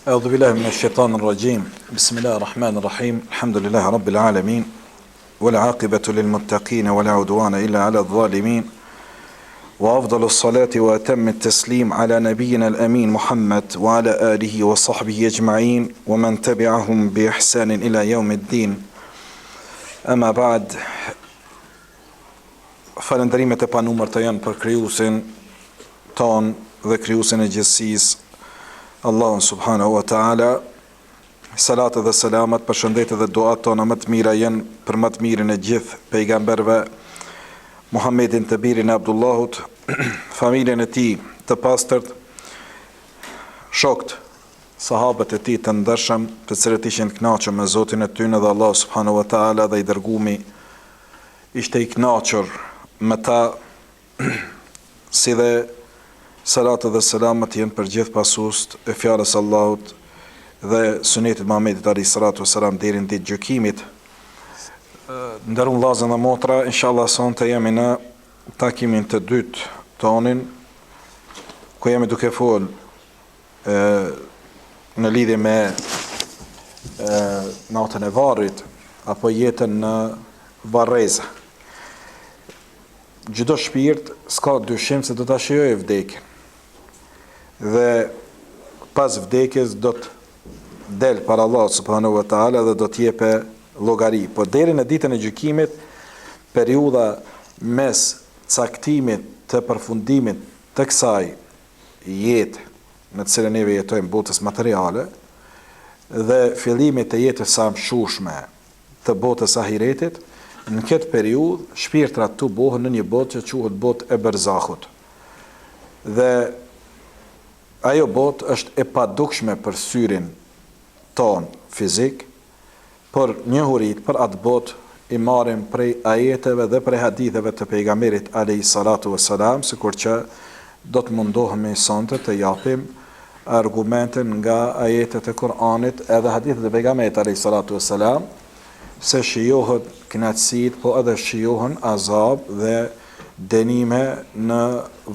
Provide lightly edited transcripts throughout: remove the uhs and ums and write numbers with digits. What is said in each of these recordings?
أعوذ بالله من الشيطان الرجيم بسم الله الرحمن الرحيم الحمد لله رب العالمين والعاقبة للمتقين ولا عدوان إلا على الظالمين وأفضل الصلاة وأتم التسليم على نبينا الأمين محمد وعلى آله وصحبه أجمعين ومن تبعهم بإحسان إلى يوم الدين أما بعد Falënderimet e panumërta janë për Krijuesin tonë dhe Krijuesin e gjithësisë, Allahun subhanahu wa taala. Salatet dhe selamat, përshëndetjet dhe duat tona më të mira janë për më të mirin e gjithë pejgamberëve, Muhammedin të birin e Abdullahut, familjen e tij të pastërt, shokët, sahabët e tij të ndershëm, të cilët ishin të kënaqur me Zotin e tyre dhe Allahu subhanahu wa taala dhe i dërgumi ishte i kënaqur me ta si dhe salatet dhe selamet jenë për gjithë pasuesit e fjalës së Allahut dhe sunetit Muhammedit alayhi salatu wasalam deri në ditë gjykimit. Nderum vëllazën dhe motra, inshallah sonte jemi në takimin të dytë tonin ku jemi duke fol e, në lidhje me e, natën e varrit apo jetën në varreza. Çdo shpirt s'ka dyshim se do ta shijojë vdekjen. Dhe pas vdekjes do të del para Allahut subhanahu wa taala dhe do të jepe llogari. Po deri në ditën e gjykimit, periudha mes caktimit të përfundimit të kësaj jete në të cilën neve jetojmë botës materiale dhe fillimit të jetës së amshueshme të botës ahiretit, në këtë periudhë shpirtrat tubohen në një botë që quhet botë e berzahut. Dhe ajo botë është e padukshme për syrin tonë fizik, Por njohuritë për atë botë i marrim prej ajeteve dhe prej haditheve të Pejgamberit alejhi salatu ue selam, sikur që do të mundohemi sonte të japim argumente nga ajetet e Kur'anit edhe hadithet e Pejgamberit alejhi salatu ue selam, se shijohen kënaqësitë, po edhe shijohen azab dhe dënime në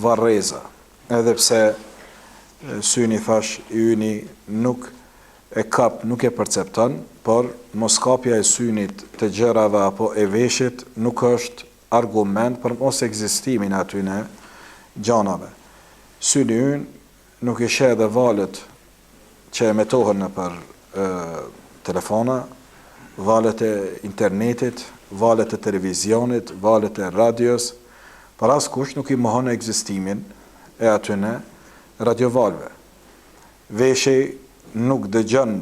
varreza. Edhe pse syni thash i yni nuk e kap, nuk e percepton, por moskapja e synit të gjërave apo e veshit nuk është argument për mos ekzistimin e atyne gjanave. Syni ynë nuk i sheh edhe valët që emetohen nëpër telefona, valët e internetit, valët e televizionit, valët e radios, por askush nuk i mohon ekzistimin e atyne radiovalëve. Veshi nuk dëgjon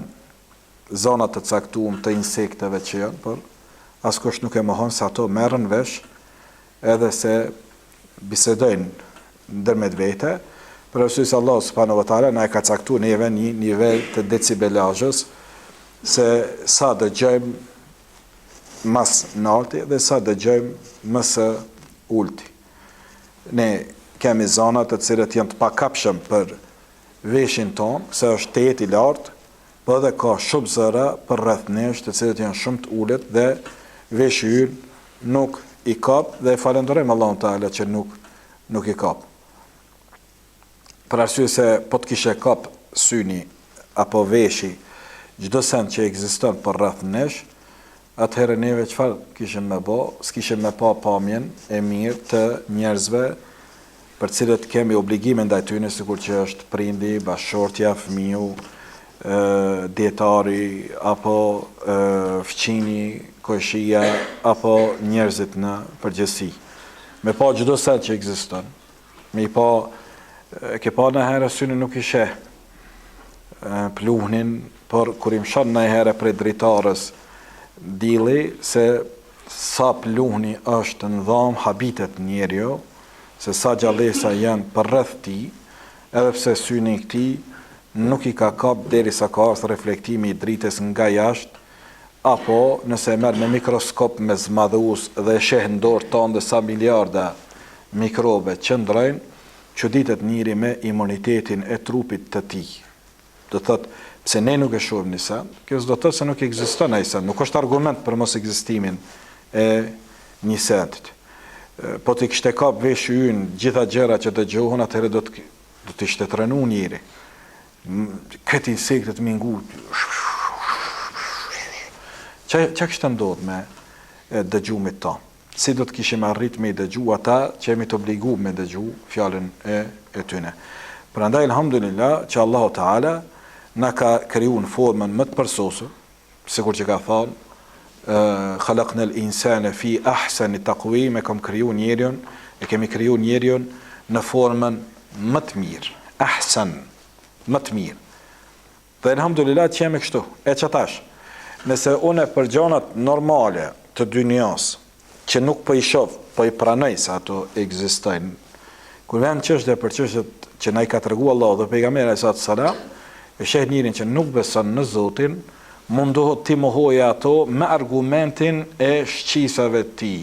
zona të caktuam të insekteve që janë, por askush nuk e mohon se ato merren vesh edhe se bisedojnë ndërmjet vete, për arsye se Allahu subhanahu wa taala na e ka caktuar neve një nivel të decibelazhës se sa dëgjojmë ma së nalti dhe sa dëgjojmë më së ulti. Ne kemi zona të cilët janë të pakapshëm për veshin tonë, se është tejet i lartë, po edhe ka shumë zëra përreth nesh të cilët janë shumë të ulët dhe veshi ynë nuk i kap dhe e falënderojmë Allahun Teala që nuk nuk i kap. Për arsye se po të kishe kap syni apo veshi çdo send që ekziston përreth nesh, atëherë neve çfarë kishim me bo? S'kishim me pa pamjen e mirë të njerëzve për të cilët kemi obligime ndaj tyne, sikur që është prindi, bashkëshortja, fëmiu, dijetari apo fqinji, kojshia apo njerëzit në përgjithësi. Me pa çdo send që ekziston, me i pa, e ke pa najherë syni nuk i sheh pluhnin, por kur i mshon najherë prej dritares dilli, se sa pluhni është në dhomë, habitet njeriu, se sa gjallesa janë përreth tij, edhe pse syni i këtij nuk i ka kap derisa ka ardhur reflektimi i dritës nga jashtë, apo nëse e merr me mikroskop me zmadhues dhe e sheh në dorë tande sa miliarda mikrobe qëndrojnë, çuditet njeri me imunitetin e trupit të tij. Do të thotë, pse ne nuk e shohim një send, kjo s'do të thotë se nuk ekziston ai send, nuk është argument për mos ekzistimin e një sendit. Po t'i kishte kap veshi ynë gjitha gjërat që dëgjohen, atëherë do të do të ishte trenu njeri. Këtë insektet me ngu Ça ça kishte ndodhë me dëgjumit tonë? Si do të kishim arrit me i dëgju ata që jemi të obligu me dëgju fjalën e e tyne? Prandaj elhamdulillah që Allahu Teala na ka kriju në formën më të përsosur, sikur që ka thanë, Khalaqna al-insane fi ahsani taqwim, e kam kriju njeriun, e kemi kriju njeriun në formën më të mirë, ahsan, më të mirë. Dhe elhamdulillah që jemi kështu. E që tash, nëse unë për gjanat normale të dynjas, që nuk po i shoh, po i pranoj se ato ekzistojnë, kur vjen çështja për çështjet që na i ka tregu Allahu dhe pejgamberi alejhi salatu selam, e sheh njerin që nuk beson në Zotin, mundohet t'i mohojë ato me argumentin e shqisave të tij,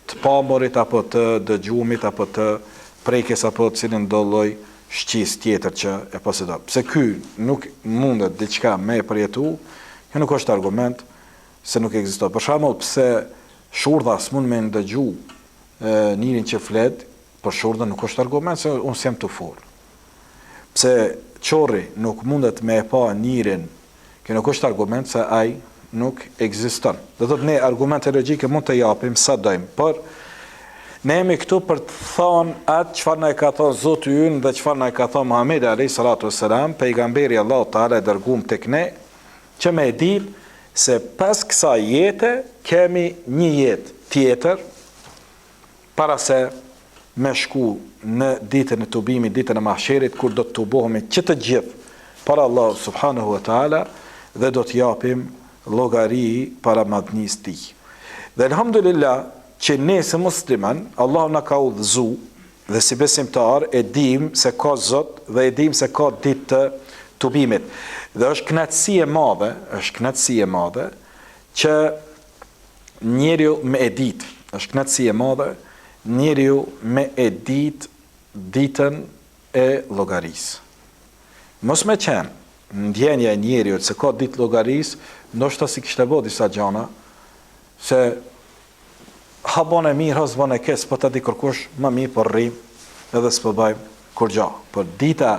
të pamurit apo të dëgjumit apo të prekjes apo cilën do lloj shqisë tjetër që e posedon. Pse ky nuk mundet diçka me e përjetu, kjo nuk është argument se nuk ekziston. Për shembull, pse shurdha s'mund me ndëgju njerin që flet, për shurdhën nuk është argument se unë s'jam tu fol. Pse qorri nuk mundet me e pa njerin, kjo nuk është argument se ai nuk ekziston. Do thotë ne argumente logjike mund të japim sa dojmë, por ne jemi këtu për të thonë atë çfarë na e ka thonë Zoti ynë dhe çfarë na e ka thonë Muhamedi alayhi salatu wassalam, pejgamberi Allahu Teala e dërgum tek ne, që me e ditë se pas kësaj jete kemi një jetë tjetër para se me shku në ditën e tubimit, ditën e mahsherit, kur do të tubohemi që të gjithë para Allahut subhanahu wa taala dhe do të japim llogari para madhnisë tij. Dhe elhamdulillah që ne si musliman Allahu na ka udhëzu Dhe si besimtar e dimë se ka Zot dhe e dimë se ka ditë të tubimit. Dhe është kënaqësi e madhe, është kënaqësi e madhe që njeriu me e ditë, është kënaqësi e madhe njeriu me e ditë ditën e llogarisë. Mos me qenë ndjenja e njeriut se ka ditë llogarisë, ndoshta s'i kishte bo disa gjana, se Ha bone mirë, ha s'bone keq, s'po ta di kërkush, më mirë po rrim edhe s'po bëjmë kurgja. Por dita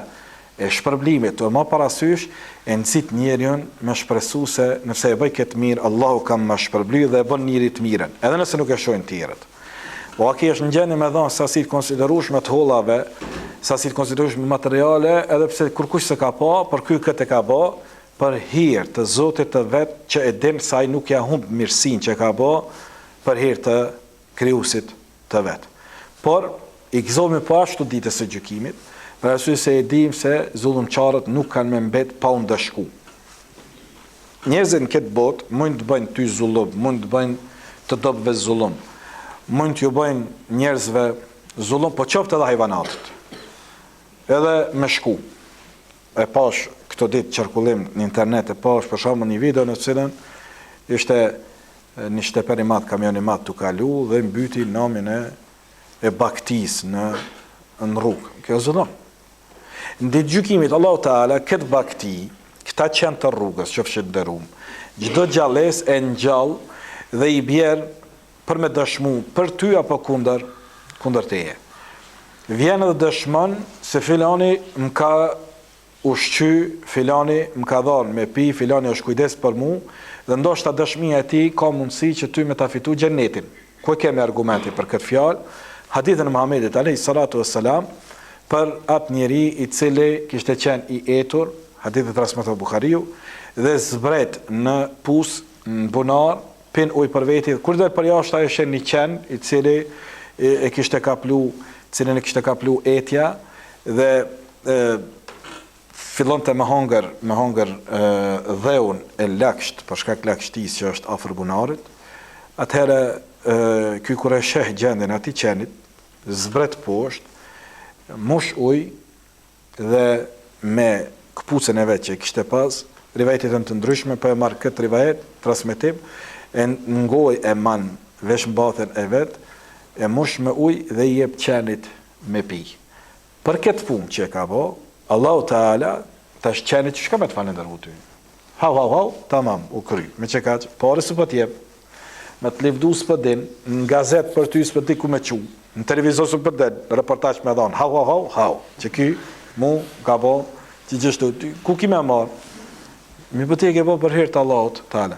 e shpërblimit, tu e marrë parasysh, e nxit njeriun me shpresu se nëse e bëj këtë mirë, Allahu ka me ma shpërbly dhe e bën njeri të mirën, edhe nëse nuk e shohin tjerët. Po a ki është në gjendje me dhënë sasi të konsiderueshme të hollave, sasi të konsiderueshme materiale, edhe pse kurkush s'e ka pa, por ky këtë e ka bë, Për hir të Zotit të vet që e din se ai nuk ja humb mirësinë që e ka bo për hir të Krijuesit të vet. Por, i gëzohemi po ashtu ditës së gjykimit, për arsye se e dimë se zullumqarët nuk kanë me mbet pa u ndëshku. Njerëzit në këtë botë mund të bëjnë ty zullum, mund të bëjnë të dobëtve zullum, mund t'ju bëjnë njerëzve zullum, po qoftë edhe hajvanatit. Edhe me shku. E pash këto ditë qarkullim në internet, e pash për shembull një video në të cilën ishte një shteper i madh, kamion i madh tu kalu dhe mbyti namin e e baktisë në në rrugë. Kjo është zullum. Në ditë gjykimit Allahu Teala këtë bakti, këta qen të rrugës, qofshin të nderum, çdo gjallesë e ngjall dhe i bjer për me dëshmu për ty apo kundër kundër teje. Vjen edhe dëshmon se filani më ka ushqy, filani më ka dhanë me pi, filani është kujdes për mu dhe ndoshta dëshmia e tij ka mundësi që ty me ta fitu xhennetin. Ku e kemi argumentin për këtë fjalë? Hadithin e Muhamedit alejhi salatu ves selam për atë njeri i cili kishte qenë i etur, hadithi transmeton Buhariu, dhe zbret në pus, në bunar, pin ujë për veti dhe kur del përjashta e sheh një qen i cili e kishte kaplu, cilin e kishte kaplu etja dhe e, fillonte me hongër, me hongër e, dheun e laksht, për shkak lagështisë që është afër bunarit. Atëherë ky kur e sheh gjendjen e atij qenit, zbret poshtë, mush ujë dhe me këpucën e vet që e kishte pas, rivajetet janë të ndryshme, po e marr këtë rivajet, transmetim, e në gojë e man veshmbathjen e vet, e mush me ujë dhe i jep qenit me pi. Për këtë punë që e ka bo, Allahu Teala, tash qeni qysh ka me të falënderu ty. Hau hau hau, tamam, u kry. Me qekaq, pare s'po t'jep, me të livdu s'po din, në gazet për ty s'po di ku me çu, në televizor s'po del, reportazh me dhon, hau hau hau, hau, që ky mu ka bo Që gjithashtu, ku ki me marrë? Mirëpo ti e ke bo për hir të Allahut Teala.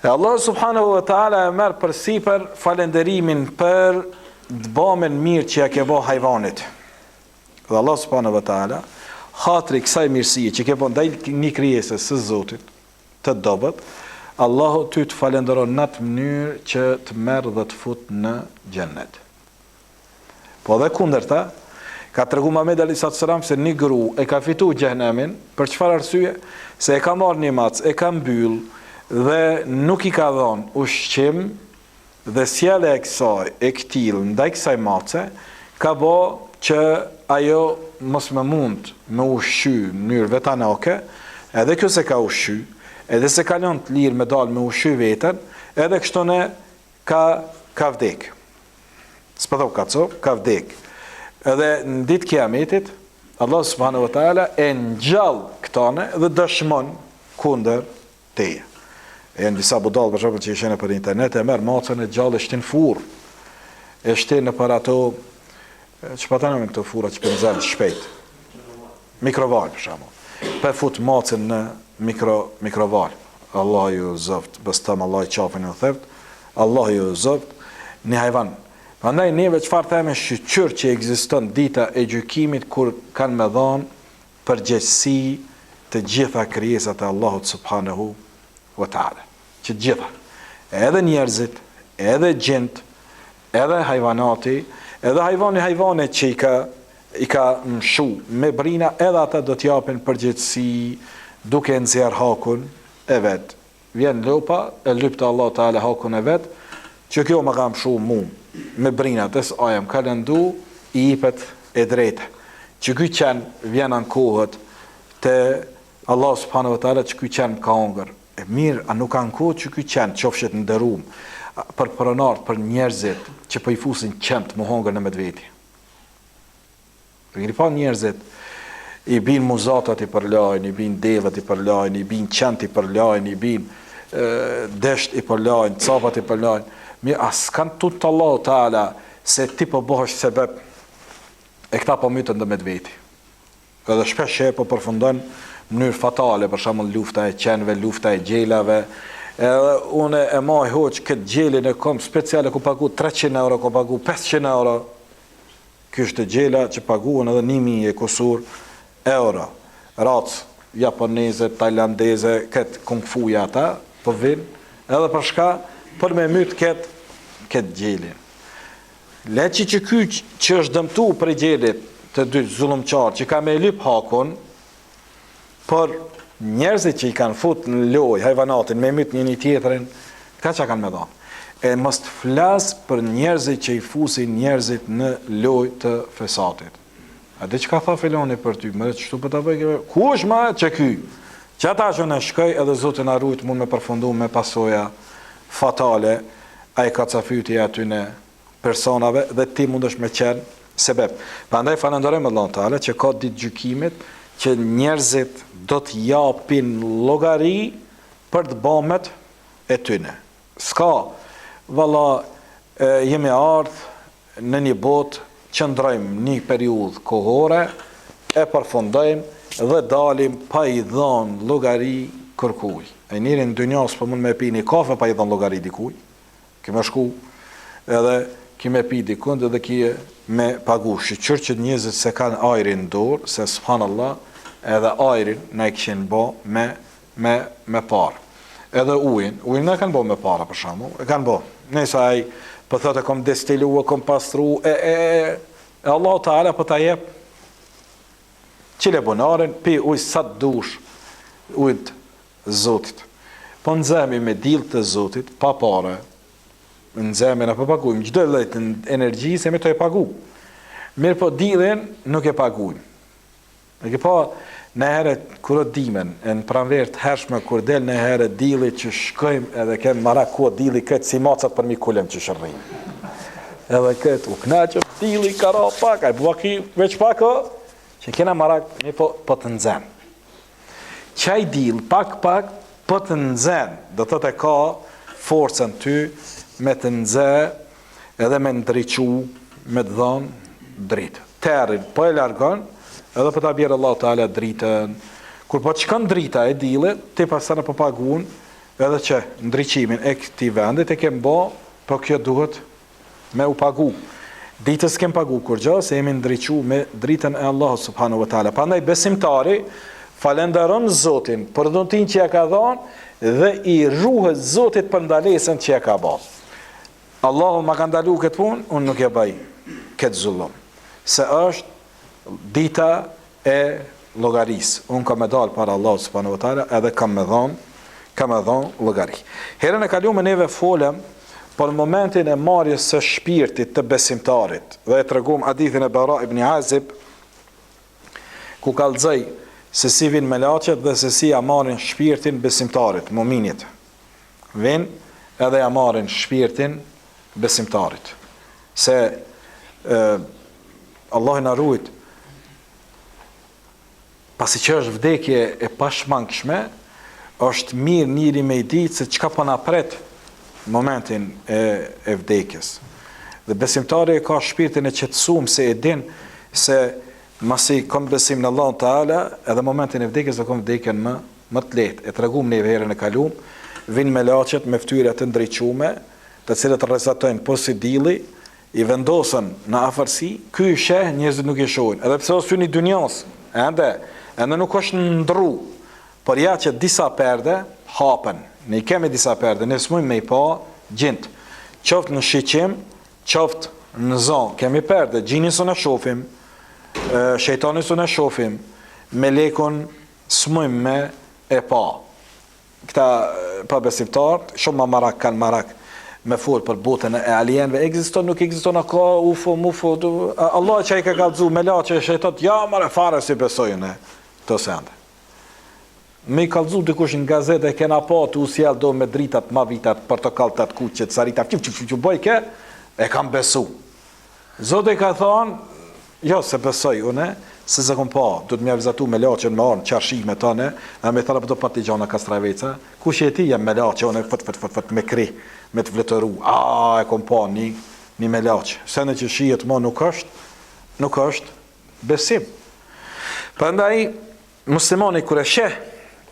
E Allahu subhanahu wa taala e merr përsipër falënderimin për të bamen mirë që ja ke bo hajvanit. Dhe Allah subhanahu wa taala hatri kësaj mirësie që ke bo ndaj një krijese së Zotit të dobët, Allahu ty të falënderon në atë mënyrë që të merr dhe të fut në xhennet. Po dhe kundërta, ka tregu Muhamedi alejhi salatu selam se një gru e ka fitu xhehenemin, për çfarë arsye? Se e ka marrë një macë, e ka mbyll dhe nuk i ka dhënë ushqim dhe sjellja e kësaj e këtillë ndaj kësaj mace ka bo që ajo mos me mund me ushqy në mënyrë vetanake, edhe kjo s'e ka ushqy, edhe s'e ka lënë të lirë me dalë me ushqy veten, edhe kështu ne ka ka vdek. S'po thom ka copë, ka vdek. Edhe në ditë kiametit, Allah subhanahu wa taala e ngjall këtane dhe dëshmon kundër teje. E janë disa budall për shembull që i sheh nëpër internet e merr macën e gjallë e shtin n'furrë. E shtin nëpër ato ç'po thonë me këto furra që po nxen shpejt. Mikroval për shembull. Po e fut macën në mikro mikroval. Allah ju zoft, bes them Allah i qafën ju theft. Allah ju zoft, një hajvan. Prandaj neve çfarë themi shyqyr që ekziston dita e gjykimit kur kanë me dhanë përgjegjësi të gjitha krijesat e Allahut subhanehu wa ta'ala. Që të gjitha. Edhe njerëzit, edhe xhint, edhe hajvanati, edhe hajvani hajvanit që i ka i ka mshu me brina edhe ata do të japin përgjegjësi duke e nxjerr hakun e vet. Vjen lopa e lyp te Allahu Teala hakun e vet, që kjo më ka mshu mu me brinat e saja më ka lëndu, i jipet e drejta. Që ky qen vjen ankohet te Allahu subhanahu wa taala që ky qen më ka hongër. E mirë, a nuk ankohet që ky qen, qofshi të nderum, për pronarët, për njerëzit që po i fusin qentë me hongër në mes veti. Po keni pa njerëzit i bin muzatat i përlajnë, i bin devet i përlajnë, i bin qentë i përlajnë, i bin desht i përlajnë, capat i përlajnë. Mirë, a s'kanë tutë Allahu Teala se ti po bëhesh sebep e këta po myten ndërmjet veti. Edhe shpesh herë po përfundon në mënyrë fatale, për shembull lufta e qenve, lufta e gjelave. Edhe unë e maj hoxhë këtë gjelin e kom special e kom pagu 300 euro, kom pagu 500 euro. Ky është gjela që paguhen edhe 1000 e kusur euro. Racë japoneze, tajlandeze, këtë kung fu-ja ata, po vin edhe për shka, për me myt këtë këtë gjelin. Le që që ky që është dëmtu prej gjelit të dytë zullumqar që ka me lyp hakun, por njerëzit që i kanë fut në lojë hajvanatin me myt njëni tjetrin, këta çka kanë me dhanë. E mos të flas për njerëzit që i fusin njerëzit në lojë të fesatit. A di çka tha filani për ty, më qështu po ta bëj kjo? Kush ma që ky? Që ata që në shkoj edhe Zoti na rujt mund me përfundu me pasoja fatale ai kacafytje atyne personave dhe ti mundesh me qenë sebeb. Prandaj falënderojmë Allahun Teala që ka ditë gjykimit që njerëzit do të japin llogari për të bamet e tyne. S'ka valla jemi ardhë në një botë qëndrojmë një periudhë kohore e përfundojmë dhe dalim pa i dhënë llogari kërkuj. E njeri në dynja s'po mund me pi një kafe pa i dhënë llogari dikuj. Ki me shku edhe ki me pi dikund edhe ki me pagu. Shyqyr që njerëzit s'e kanë ajrin në dorë, se subhanallah edhe ajrin na e kishin bo me me me para. Edhe ujin, ujin na e kanë bo me para për shembull, e kanë bo. Nëse ai po thotë e kom destilu, e kom pastru, e e e e Allahu Teala po ta jep çile bunarin, pi ujë sa të dush, ujë të Zotit. Po nxehemi me diell të Zotit, pa pare, nxehemi na po pagujmë, çdo lloj të energjisë jemi tu e pagu. Mirëpo diellin nuk e pagujmë. E ke pa nëherë kur o dimën, e në pranverë të hershme kur del nëherë dielli që shkojmë edhe kem marak ku o dielli këtë si macat përmi kulm që shërrim. Edhe këtë u knaqëm dielli ka ra pak, ai po ki veç pak o, që kena marak, mirëpo po të nxen. Qaj diell pak pak po të nxen, do të thotë e ka forcën ty me të nxe edhe me ndriçu, me të dhon dritë. Terrin po e largon Edhe po ta bjerë Allahu Teala dritën. Kur po të shkon drita e diellit, ti pastaj po paguan edhe që ndriçimin e këtij vendit e kem bo, po kjo duhet me u pagu. Ditës s'kem pagu kurgjo, se jemi ndriçu me dritën e Allahut subhanahu wa taala. Prandaj besimtari falenderon Zotin për dhuntinë që ja ka dhënë dhe i ruhet Zotit për ndalesën që ja ka bë. Allahu ma ka ndalu këtë punë, unë nuk e bëj këtë zullum. Se është dita e llogarisë. Unë kam me dalë para Allahut subhanahu wa taala edhe kam me dhon, kam me dhon llogari. Herën e kalume neve folëm për momentin e marrjes së shpirtit të besimtarit dhe e tregum hadithin e Bara ibn Azib ku kallxoi se si vin melaqet dhe se si ja marrin shpirtin besimtarit, muminit. Vin edhe ja marrin shpirtin besimtarit. Se e, Allahu na rujt pasi që është vdekje e pashmangshme, është mirë njeri me i ditë se çka po na pret momentin e, e vdekjes. Dhe besimtari e ka shpirtin e qetësum se e din se masi kom besim në Allahun Teala, edhe momentin e vdekjes do kom vdekjen më më të lehtë. E tregum ne herën e kalum, vin melaqet me fytyra të ndriçume, të cilët rrezatojnë posi dilli, i vendosen në afërsi, ky i sheh, njerëzit nuk i shohin. Edhe pse është syni i dynjos, ende, ende nuk është ndrru. Por ja që disa perde hapen. Ne i kemi disa perde, ne s'mujmë me i pa xhint. Qoftë në shiqim, qoftë në zo, kemi perde, xhinin s'un e shofim, shejtanin s'un e shofim, melekun s'mujmë me e pa. Këta pabesimtarët, shumë ma marak kanë marak me fol për botën e alienëve, ekziston, nuk ekziston, a ka UFO, MUFO, Allah që i ka kallzu, melaqe, shejtanët, ja more fare s'i besoj unë këto sende. Me i kallzu dikush në gazetë e kena pa tu u sjell do me dritat, mavitat, portokalltat, kuqet, sarita, qif, qif, qif, qif, bojke, e kam besu. Zoti ka thonë, jo s'e besoj une, se s'e kom pa, duhet me ja vizatu melaqen me ardh në çarshi me tane, e me thënë apo do patligjana kastraveca, kush je ti, jam melaqe, une fët fët fët fët me kri, me të vletëru, a e kom pa një, një melaqe, sene që shihet mo nuk është, nuk është besim. Prandaj, Muslimani kur e sheh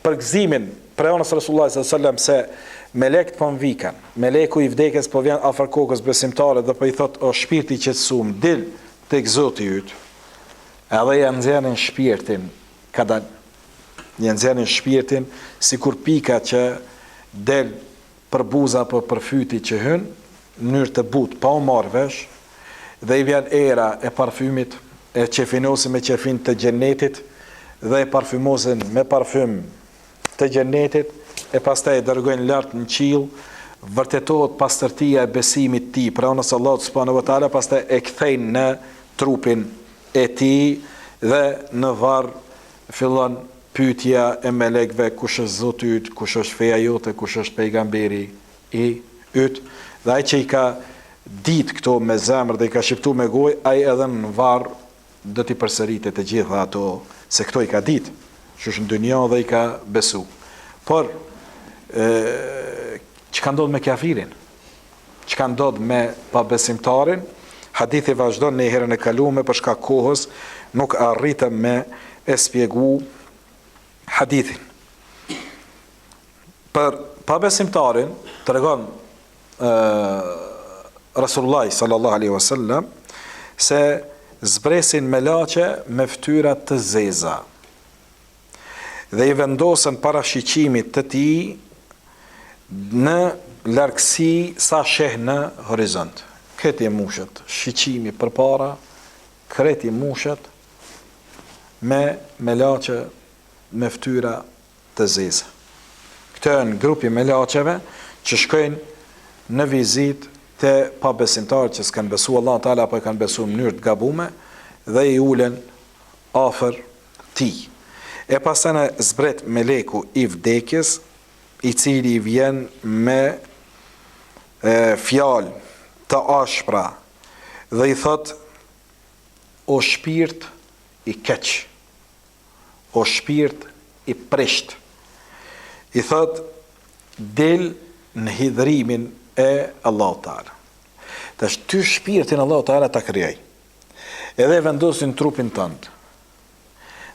përgëzimin prej anës Resulullahit sallallahu alejhi ve sellem se melekët po vikan, meleku i vdekjes po vjen afër kokës besimtarit dhe po i thotë o shpirt i qetësum, dil tek Zoti yt. Edhe ja nxjerrin shpirtin, kadal ja nxjerrin shpirtin sikur pika që del për buza apo për fyti që hyn në mënyrë të butë pa u marrë vesh dhe i vjen era e parfymit e qefinosin me qefin të xhenetit dhe e parfymosin me parfym të xhenetit e pastaj e dërgojnë lart në qiell vërtetohet pastërtia e besimit të tij prej anës Allahut subhanahu wa taala pastaj e kthejnë në trupin e tij dhe në varr fillon Pyetja e melekëve kush është Zoti yt, kush është feja jote, kush është pejgamberi i yt? Dhe ai që i ka ditë këto me zemër dhe i ka shqiptu me gojë, ai edhe në varr do t'i përsëritë të gjitha ato, se këto i ka ditë, qysh në dynja dhe i ka besu. Por, çka ndodh me kafirin? Çka ndodh me pabesimtarin? Hadithi vazhdon ne herën e kalume për shkak kohës nuk arritëm me e spjegu hadithin. Për pabesimtarin tregon Resulullah sallallahu alaihi wasallam se zbresin melaqe me fytyra të zeza. dhe i vendosen para shiqimit të tij në largësi sa sheh në horizont. Krejt i mushet shiqimi përpara, krejt i mushet me melaqe me fytyra të zeza. Këto janë grupi i melaqeve që shkojnë në vizitë te pabesimtarët që s'kanë besu Allahun Teala apo e kanë besu në mënyrë të gabume dhe i ulen afër tij. E pastaj zbret meleku i vdekjes, i cili vjen me fjalë të ashpra dhe i thotë, O shpirt i keq, o shpirt i prisht. I thotë, dil në hidhrimin e Allahut Teala. Tash ty shpirtin Allahu Teala ta krijoi. Edhe e vendosi në trupin tënd.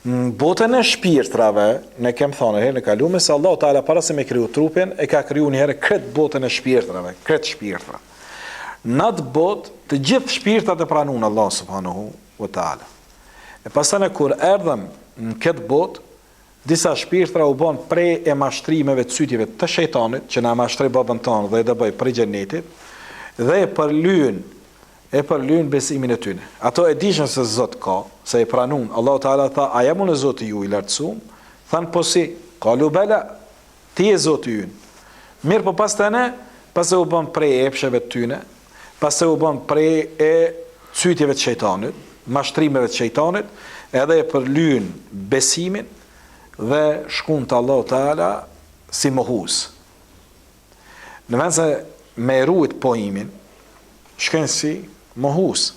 Në botën e shpirtrave, ne kem thonë herën e kalume se Allahu Teala para se me kriju trupin, e ka kriju një herë krejt botën e shpirtrave, krejt shpirtra. Në atë botë, të gjithë shpirtrat e pranun Allahun subhanahu wa taala. E pastaj kur erdhëm në këtë botë, disa shpirtra u bën pre e mashtrimeve cytjeve të shejtanit, që na mashtroi babën tonë dhe e dëboi prej xhenetit, dhe e përlyn e përlyn besimin e tyne. Ato e dishin se Zot ka, se e pranun. Allahu Teala tha, a jam unë Zoti juaj i lartësum? Thanë po si? Kalu bela, ti je Zoti ynë. Mirëpo pastaj, pasi u bën pre e epsheve të tyne, pastaj u bën pre e cytjeve të shejtanit, mashtrimeve të shejtanit, edhe e përlyn besimin dhe shkun te Allahu Teala si mohus. Në vend se me e rujt pohimin, shkojnë si mohus.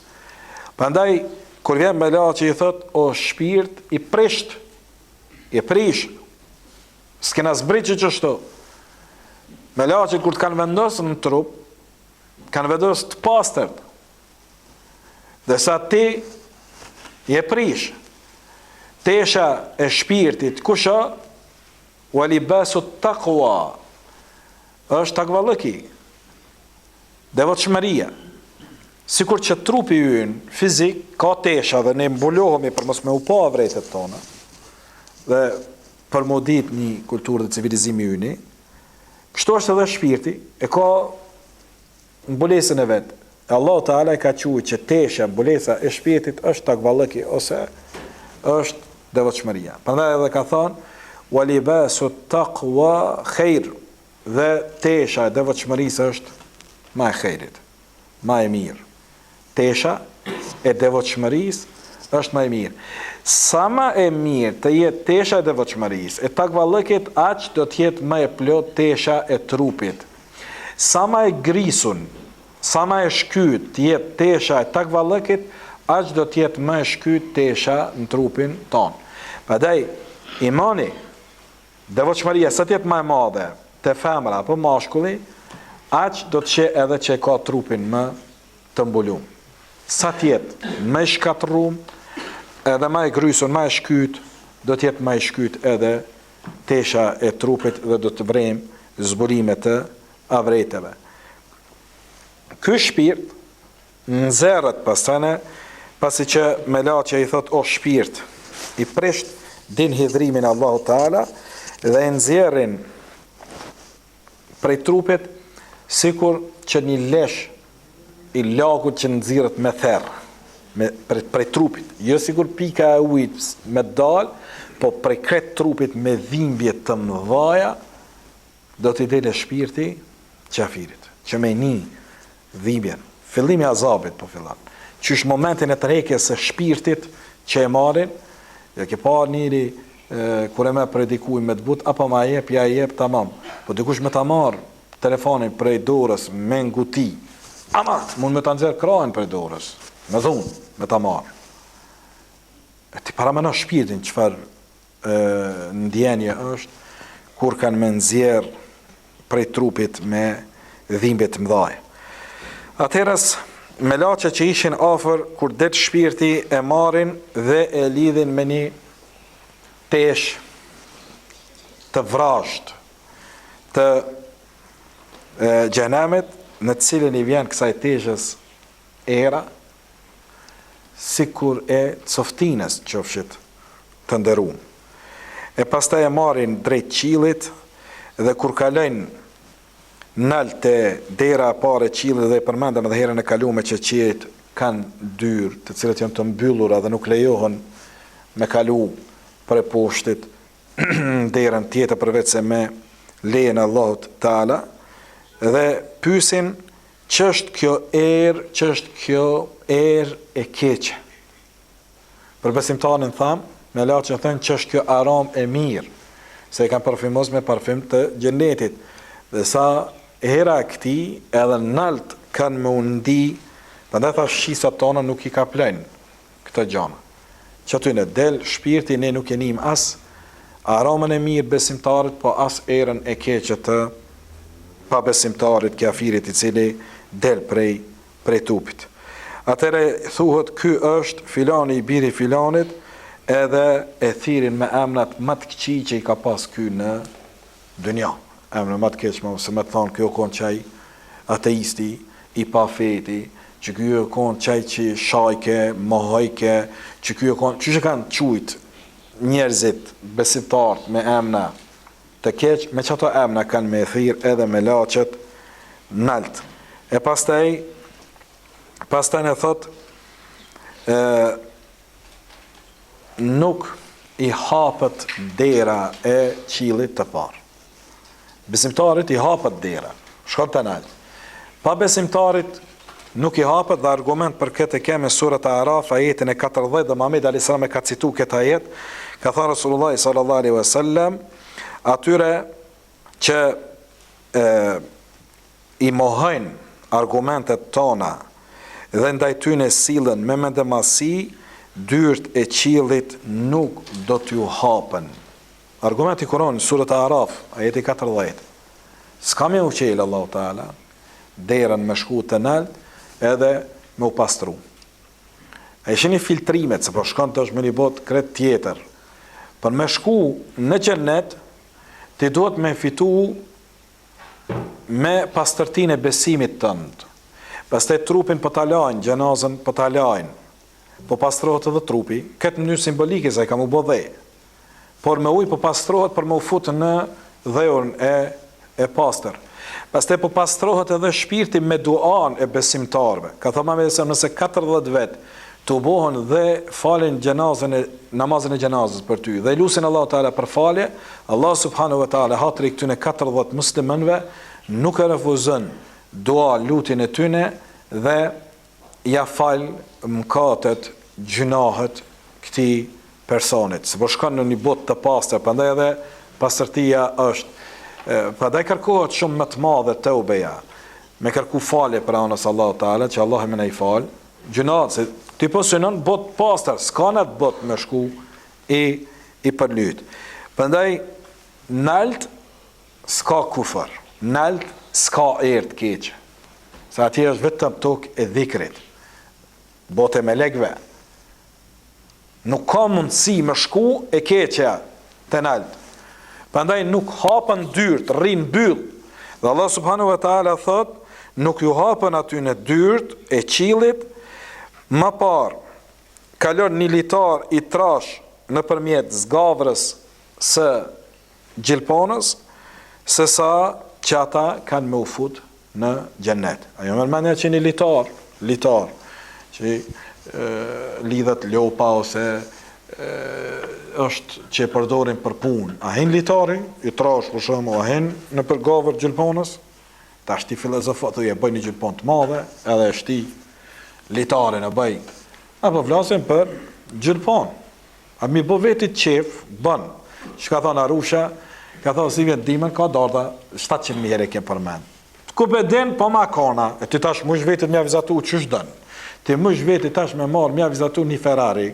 Prandaj kur vjen melaqe i thot o shpirt i prisht, i prish. S'kena zbrit që qështu. Melaqet kur të kanë vendosë në trup, kanë vendosë të pastërt. Ndërsa ti je prish. Tesha e shpirtit, kush a? Wa libasu taqwa është takvallëki, devotshmëria. Sikur që trupi ynë fizik ka tesha dhe ne mbulohemi për mos me u pa avretet tona dhe për m'u ditë një kulturë dhe civilizimi yni, kështu është edhe shpirti, e ka mbulesën e vet. E Allahu Teala e ka quajtur që tesha, mbulesa e shpirtit është takvallëki ose është devotshmëria. Prandaj edhe ka thënë wa libasu taqwa khair dhe tesha e devotshmërisë është ma e khairit, ma e mirë. Tesha e devotshmërisë është ma e mirë. Sa ma e mirë të jetë tesha e devotshmërisë, e takvallëkit, aq do të jetë më e plotë tesha e trupit. Sa ma e grisun, sa ma e shkyt të jetë tesha e takvallëkit, aq do të jetë më e shkyt tesha në trupin tonë. Prandaj, imani, devotshmëria sa të jetë ma e madhe te femra apo mashkulli, aq do të sheh edhe që e ka trupin më të mbulum. Sa të jetë më i shkatërrum, edhe ma e grysun, ma e shkyt, do të jetë ma e shkyt edhe tesha e trupit dhe do të vrejmë zbulime të avreteve. Ky shpirt nxerret pastaj, pasi që melaqja i thot o shpirt i prisht din hidhrimin e Allahut Teala dhe e nxjerrin prej trupit sikur që një lesh i lagut që nxirret me therr me prej, prej trupit, jo sikur pika e ujit me dal, po prej krejt trupit me dhimbje të mëdhaja do t'i dele shpirti qafirit, që me ni dhimbjen. Fillimi i azabit po fillon. Qysh momentin e tërhekjes së shpirtit që e marrin, ja ke pa njeri kur e merr prej dikujt me të but apo ma jep, ja jep tamam. Po dikush me ta marr telefonin prej dorës me nguti. Ama mund me ta nxjerr krahin prej dorës, me dhunë, me ta marr. E ti paramendo shpirtin çfarë ndjenje është kur kanë me nxjerr prej trupit me dhimbje të mëdha. Atëherës melaqet që ishin afër kur del shpirti e marrin dhe e lidhin me një teshë të vrazhdë të xhehenemit në të cilën i vjen kësaj teshës era sikur e coftinës qofshit të nderum. E pastaj e marrin drejt qiellit dhe kur kalojnë nalt te dera e parë e qiellit dhe e përmendëm edhe herën e kalume që qiejt kanë dyrë të cilat janë të mbyllura dhe nuk lejohen me kalu prej poshtit derën tjetër përveç se me lejen e Allahut Teala dhe pyesin Ç'është kjo erë, ç'është kjo erë e keqe? Për besimtarin thamë, melaqet thonë ç'është kjo aromë e mirë, se e kanë parfymos me parfym të xhenetit. Dhe sa era e këtij edhe nalt kanë me u ndi, prandaj thash shqisat tona nuk i kaplojnë këto gjana. Që aty në del shpirti ne nuk e nijmë as aromën e mirë besimtarit po as erën e keqe të pabesimtarit kafirit i cili del prej prej trupit. Atëherë thuhet ky është filani i biri filanit edhe e thirrin me emrat më të këqij që i ka pas ky në dynja. Emra më të keq ose me të thonë ky o kon qaj ateisti, i pafeti, që ky o kon qaj që shajke, mohojke, që ky o kon, qysh e kanë qujt njerëzit besimtarët me emna të keq, me qato emna kanë me e thirr edhe melaqet nalt. E pastaj, pastaj në thot, e, nuk i hapet dera e qiellit të parë. Besimtarit i hapet dera, shkon te nalt. Pabesimtarit nuk i hapet dhe argument për këtë e kemi surat Araf ajetin e 40 dhe Muhamedi alayhis salam e ka citu këtë ajet, ka thënë Resulullah sallallahu alaihi wasallam atyre që e, i mohojnë argumentet tona dhe ndaj tyne sillen me mendjemadhësi, dyert e qiellit nuk do t'ju hapen. Argument i Kuranit, Surat Araf, ajeti 40. S'ka me u çel Allahu Teala derën me shku te nalt edhe me u pastru. A i shini filtrimet, se po shkon tash me një botë krejt tjetër. Për me shku në xhennet, ti duhet me fitu me pastërtinë e besimit tënd. Pastaj trupin po ta lajnë, xhenazën po ta lajnë. Po pastrohet edhe trupi, këtë mënyrë simbolike se ai ka m'u bo dhe. Por me ujë po pastrohet për me u fut në dheun e e pastër. Pastaj po pastrohet edhe shpirti me duan e besimtarëve. Ka thënë Muhamedi se nëse 40 vet tubohen dhe falin xhenazën e namazin e xhenazës për ty dhe lusin Allahu Teala për falje, Allah subhanahu wa taala hatri i këtyre 40 muslimanëve nuk e refuzon dua lutjen e tyne dhe ja fal mëkatet, gjynahet këtij personit, se po shkon në një botë të pastër, prandaj edhe pastërtia është, prandaj kërkohet shumë më të madhe teubeja, me kërku falje prej anës Allahu Teala, që Allahu me na i fal gjynahet, se ti po synon botë pastër, s'ka në atë botë me shku i i përlyt. Prandaj nalt s'ka kufër, nalt s'ka erë të keqe. Se atje është vetëm tokë e dhikrit, botë e melekëve. Nuk ka mundësi me shku e keqja te nalt. Prandaj nuk hapen dyert, rrin mbyll. Dhe Allah subhanahu wa taala thot, nuk ju hapen atyne dyert e qiellit më parë kalon një litar i trash nëpërmjet zgavrës së gjilponës se sa që ata kanë me u fut në xhennet. A ju merr mendja që një litar, litar që e, lidhet lopa ose e, është që e përdorin për punë. A hin litari, i trash për shembull, a hin nëpër gavër gjilponës? Tash ti filozofo, thu e bëj një gjilponë të madhe, edhe e shti litarin e bëj. Apo flasim për gjilponë. A mi bo vetit qef, bën. Çka thonë Arusha, ka thonë sivjet dimën, ka dardha, 700.000 herë e ke përmend. Ku pe din, po ma kona, e ti tash mush vetit me vizatu qysh don. Ti mush vetit tash me marr me vizatu një Ferrari.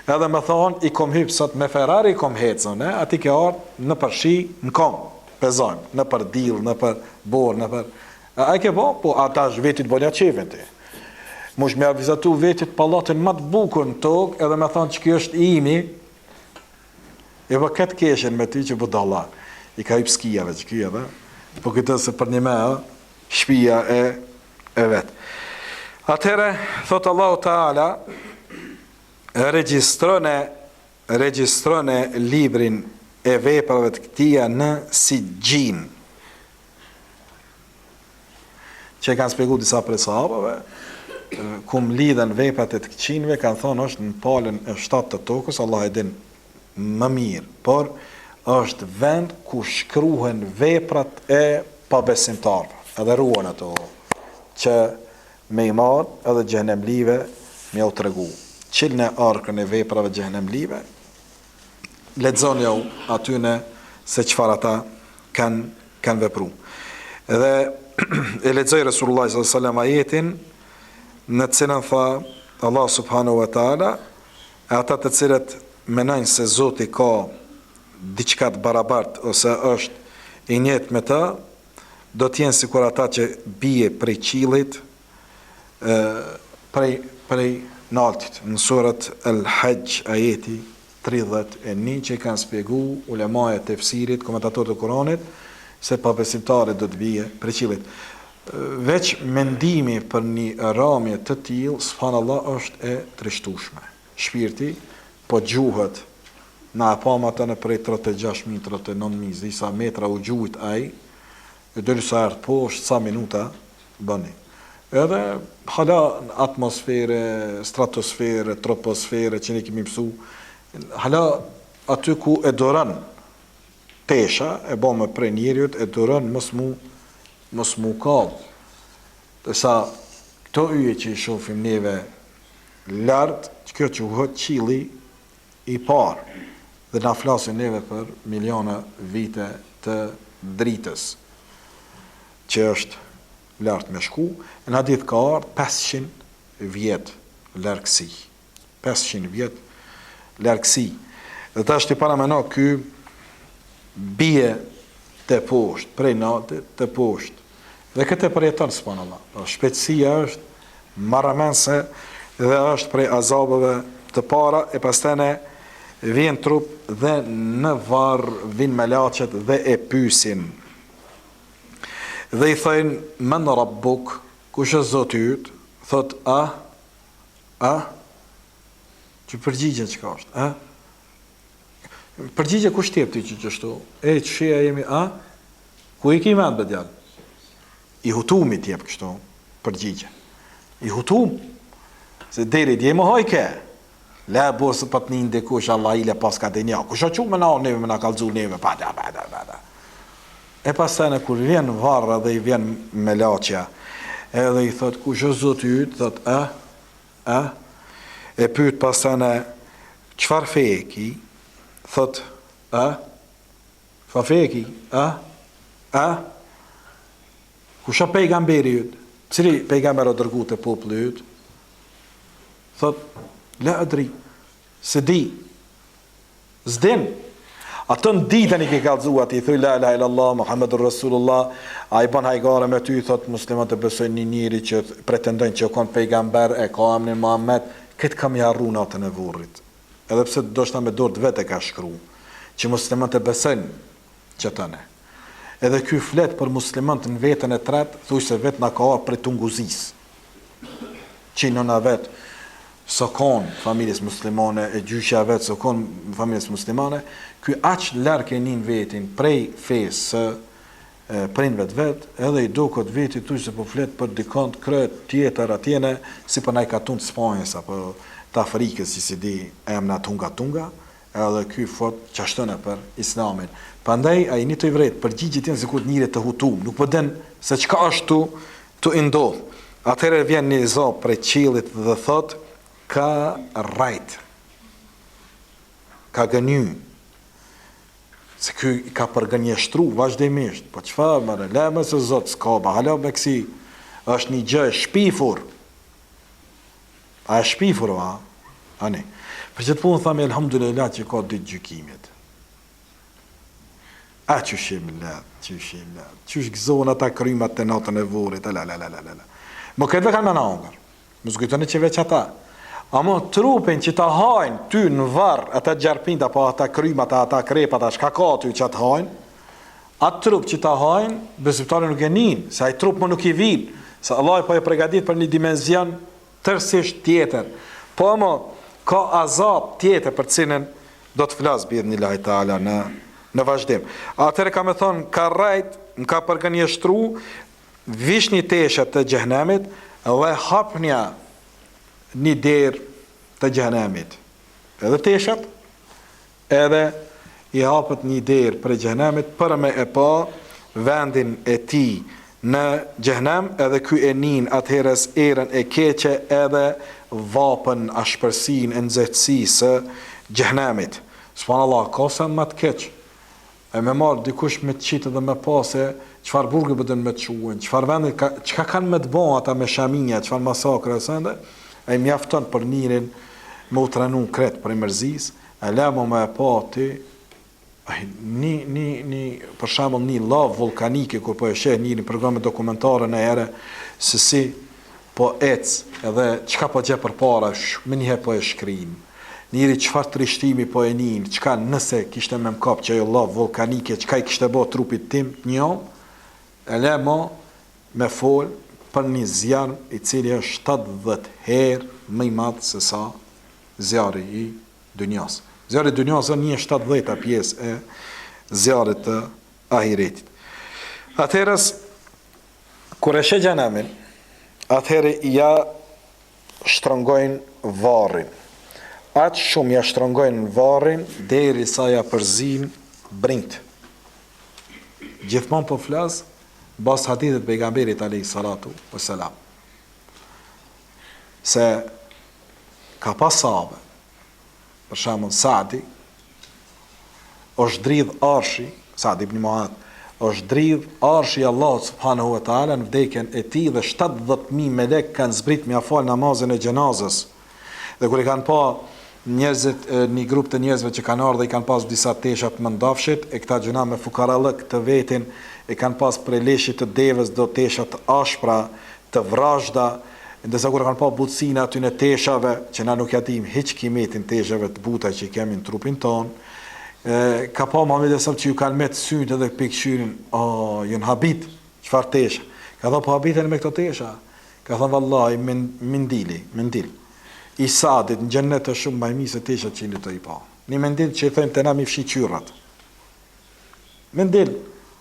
Edhe me thonë, i kom hyp sot me Ferrari, kom hecën, e? A ti ke ardhë nëpër shi, në kom, pe zojmë, nëpër dill, nëpër borë, nëpër... A e ke bo? Po, a tash vetit bonja qefin ti. Mush me vizatu vetit pallatin më të bukur në tokë edhe me thonë që kjo është imi, e po këtë keshin me ty që budalla, i ka hypë skijave që kjo edhe, po këtë se për një me, shpia e, e vetë. Atëherë, thot Allahu Teala, regjistrone, regjistrone librin e veprave të këtija në Sixhin. Që e kanë spjegu disa prej sahabave, ku mlidhen veprat e të këqinjve, kanë thonë është në palën e shtatë të tokës, Allah e din më mirë, por është vend ku shkruhen veprat e pabesimtarëve, edhe ruhen ato që me i marrë edhe xhehenemlive me jau tregu. Çilne arkën e veprave xhehenemlive, lexonjau atyne se çfarë ata kanë kanë vepru. Dhe e lexoi Resulullah sallallahu alaihi wasallam ajetin në të cilën tha Allah subhanahu wa taala e ata të cilët menojnë se Zoti ka diçka të barabartë ose është i njëjtë me të, do të jenë sikur ata që bie prej qiellit prej prej naltit në surat El Hajj ajeti. 31 që i kanë spjegu ulemaja e tefsirit, komentatorët e Kuranit, se pabesimtari do të bie prej qiellit. Veç mendimi për një ramje të tillë, subhanallah, është e trishtueshme. Shpirti po gjuhet, na e pamë atë në prej 36.000, 39.000, s'di sa metra u gjujt ai, e derisa erdh poshtë, sa minuta bëni. Edhe hala në atmosfere, stratosfere, troposfere që ne kemi mësu, hala aty ku e duron pesha e bame prej njeriut e duron mos mu mos mu kall. Ndërsa këto yje që i shohim neve lart, kjo quhet qielli i parë dhe na flasin neve për miliona vite të dritës që është lart me shku, e në hadith ka ardhë 500 vjet largësi. 500 vjet largësi. Dhe tash ti parameno ky bie te poshtë, prej naltit te poshtë. Dhe këtë e përjeton, subhanallah. Pra, shpejtësia është marramendëse dhe është prej azabeve të para e pastaj vjen trup dhe në varr vin melaqet dhe e pysin. Dhe i thojnë, men rabbuk, kush është zoti yt? Thot, a, a, që përgjigje çka është, a? Përgjigje kush t'jep ty që qështu? E, që shia jemi, a? Ku i ki mend be djalë? I hutumi t'jep kështu përgjigje. I hutum. Se deri dje më hojke. Le bo se po të nin dikush, Allah ile paska dynja. Kush o çu me na neve, me na kallzu neve, pa da, pa da, pa da. E pastaj kur vjen n'varr dhe i vjen melaqja, edhe i thot, kush është zoti yt, thot, a, a, e pyet pastaj çfarë feje ki, thot, a, çfarë feje ki, a, a, kush është pejgamberi yt, cili pejgamber o dërgu te populli yt, thot, la edri, s'e di, S'din. Ato në ditën i ke kallzu atij, thuj la ilaha illallah Muhammedur Rasulullah, ai bën hajgare me ty, thot muslimanët e besojnë një njeri që pretendojnë që u kon pejgamber e ka emrin Muhammed, këtë kam ja harru natën e vorrit. Edhe pse ndoshta me dorë të vet e ka shkru, që muslimanët e besojnë qëtëne. Edhe ky flet për muslimanët në vetën e tretë, thuj se vetë na ka ardhur prej Tunguzisë. Që nëna vet s'o kon familjes muslimane e gjyshja vet s'o kon familjes muslimane, ky aq larg e nin vetin prej fesë së prindve të vet, edhe i duket veti thuj se po flet për dikond krejt tjetër atjene, si për naj katun të Spanjës apo të Afrikës që s'i di emnat tunga tunga, Edhe ky fot qashtëne për Islamin. Prandaj ai një të i vrejt, përgjigjet janë sikur njeri të hutum, nuk po din se çka është tu tu i ndodh. Atëherë vjen një zë prej qiellit dhe thot ka rrajt. Ka gënjy. Se ky i ka përgënjeshtru vazhdimisht. Po çfarë more, le më se Zot s'ka, ba hala me kësi është një gjë e shpifur. A e shpifur o a? Ani. Për qëtë punë thami elhamdulillah që ka ditë gjykimit. A qysh jemi ledh, qysh jemi ledh, qysh gëzohen ata krymat të natën e vorrit, la la la la la la. Mo këtë kanë me na hongër. Mos kujtoni që veç ata. Amo trupin që ta hajnë ty në varr, ata gjarpinjt apo ata krymat, ata krepat, ata çka ka aty që ta hajnë, atë trup që ta hajnë, besimtari nuk e nin, se ai trup më nuk i vin, se Allahu po e pregadit për një dimension tërësisht tjetër. Po amo, ka azab tjetër për të cilin do të flas biidhnillahi teala në në vazhdim. Atëherë ka me thonë, ka rrejt, më ka përgënjeshtru, vishni tesha të xhehenemit dhe hapnja një derë të xhehenemit. Edhe teshat, Edhe i hapet një derë prej xhehenemit për me e pa vendin e tij në xhehenem edhe ky e nin atëherës erën e keqe edhe vapën ashpërsinë e nxehtësisë së xhehenemit. Subhanallah ka sen ma të keq e me marr dikush me të qit edhe me pa se çfarë burgi po don me të çuen çfarë vendi ka çka kanë me të bo ata me shamia çfarë masakra e sende ai mjafton për njerin me u tranu krejt prej mërzisë E le mo me e pa ti, ai, një, një, një, për shembull, një llavë vullkanike, kur po e sheh njeri në programe dokumentare najherë, se si po ec, edhe çka po gje përpara, menjëherë po e shkrin. Njeri çfarë trishtimi po e nin, çka nëse kishte me m'kap qajo llavë vullkanike çka i kishte bo trupit tim të njomë, e le mo me fol për një zjarm i cili është 70 herë më i madh se sa zjarri i dynjasë. Zjarri i dynjasë është një e shtatëdhjeta pjesë e zjarrit të ahiretit. Atëherës kur e sheh xhenemin, atëherë ja shtrëngojnë varrin. Aq shumë ja shtrëngojnë varrin derisa ja përzijnë brinjtë. Gjithmonë po flas n'bazë hadithit të pejgamberit alayhi salatu wassalam. Se ka pas sahabe, për shembull Sadi, është dridh arshi, Sadi ibn Muadh, është dridh arshi i Allahut subhanahu wa taala në vdekjen e tij dhe 70000 melek kanë zbrit me ia fal namazin e xhenazës. Dhe kur i kanë pa njerëzit, një grup të njerëzve që kanë ardhur dhe i kanë pas disa tesha të mëndafshit, e këta gjynah me fukarallëk të vetin e kanë pas prej leshit të devës do tesha të ashpra, të vrazhda, ndërsa kur e kanë pa butësinë e atyne teshave, që na nuk ja dimë hiç kimetin teshave të buta që i kemi në trupin tonë, e, ka pa Muhamedi alejhi selam që ju kanë met sytë edhe pe kqyrin, o, janë habit, çfarë tesha? Ka thonë po habiteni me këto tesha? Ka thonë vallahi mendili, mendil. I Sadit në xhennet është shumë më i mirë se teshat që jeni tu i pa. Një mendil që i thojmë te na mi fshi qyrrat. Mendil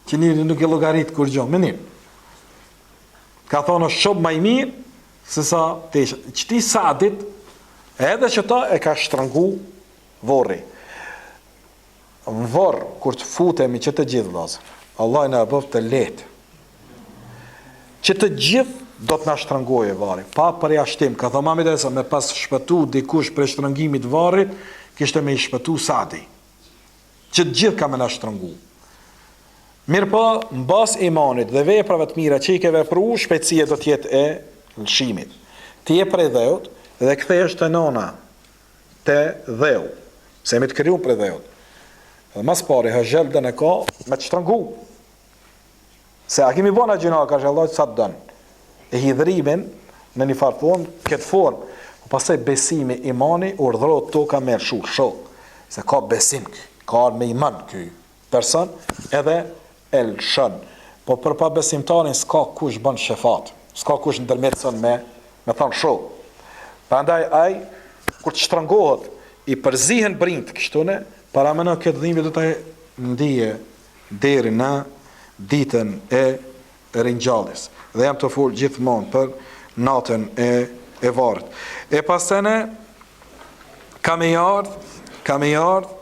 që njeri nuk e llogarit kurgjo, mendil. Ka thonë është shumë ma i mirë se sa tesha. Qëti Sadit, edhe qëta e ka shtrëngu vorri. Në vorr, kur të futemi që të gjithë vllazën, Allahu na e bëftë të lehtë. Që të gjithë do të na shtrëngojë varri, pa përjashtim. Ka thonë Muhamedi alejhi selam, me pas shpëtu dikush prej shtrëngimit varrit, kishte me i shpëtu Sadi. Që të gjithë ka me na shtrëngu. Mirëpo, mbas imanit dhe veprave të mira që i ke vepru, shpejtësia do të jetë e lëshimit. Ti je prej dheut dhe kthehesh te nona, te dheu, se jemi të krijuar prej dheut. Dhe mas pari hezheldën e ka me të shtrëngu. Se a kemi bo na gjynah karshi Allahut sa të don. E hidhrimin në një farë formë, këtë formë. Po pastaj besimi, imani, urdhërohet toka me lëshu, lësho. Se ka besim ky, ka ardhë me iman ky person, edhe e lëshon. Po për pabesimtarin s'ka kush bën shefat, s'ka kush ndërmjetëson me me thonë lësho. Prandaj ai kur të shtrëngohet, i përzihen brinjtë kështu ne, paramendo këtë dhimbje do ta ndije deri në ditën e ringjalljes. Dhe jam tu fol gjithmonë për natën e e varrit. E pastaj ne ka me i ardh, ka me i ardh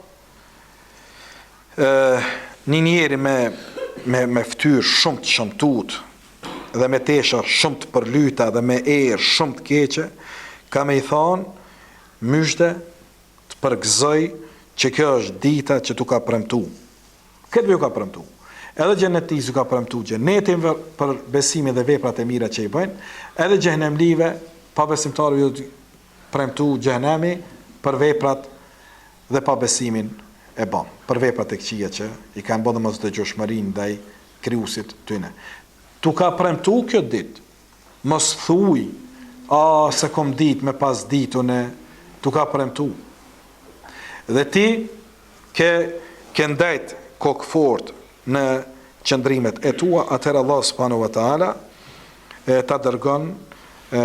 ë një njeri me me me fytyrë shumë të shëmtut dhe me tesha shumë të përlyta dhe me erë shumë të keqe, ka me i thonë myzhde të përgëzoj që kjo është dita që t'u ka premtu. Këtë ju ka premtu. Edhe xhenetlisë ju ka premtu xhenetin për besimin dhe veprat e mira që i bëjnë, edhe xhehenemlive, pabesimtarëve ju premtu xhehenemi për veprat dhe pabesimin e bëm, për veprat e këqija që i kanë bërë dhe mosdëgjueshmërinë ndaj krijuesit tyne. T'u ka premtu kjo ditë, Mos thuj, Ah, s'e kom ditë me pas ditë une, t'u ka premtu. Dhe ti ke ke ndejt kokëfort në qëndrimet e tua, atëherë Allah subhanahu wa taala e ta dërgon e,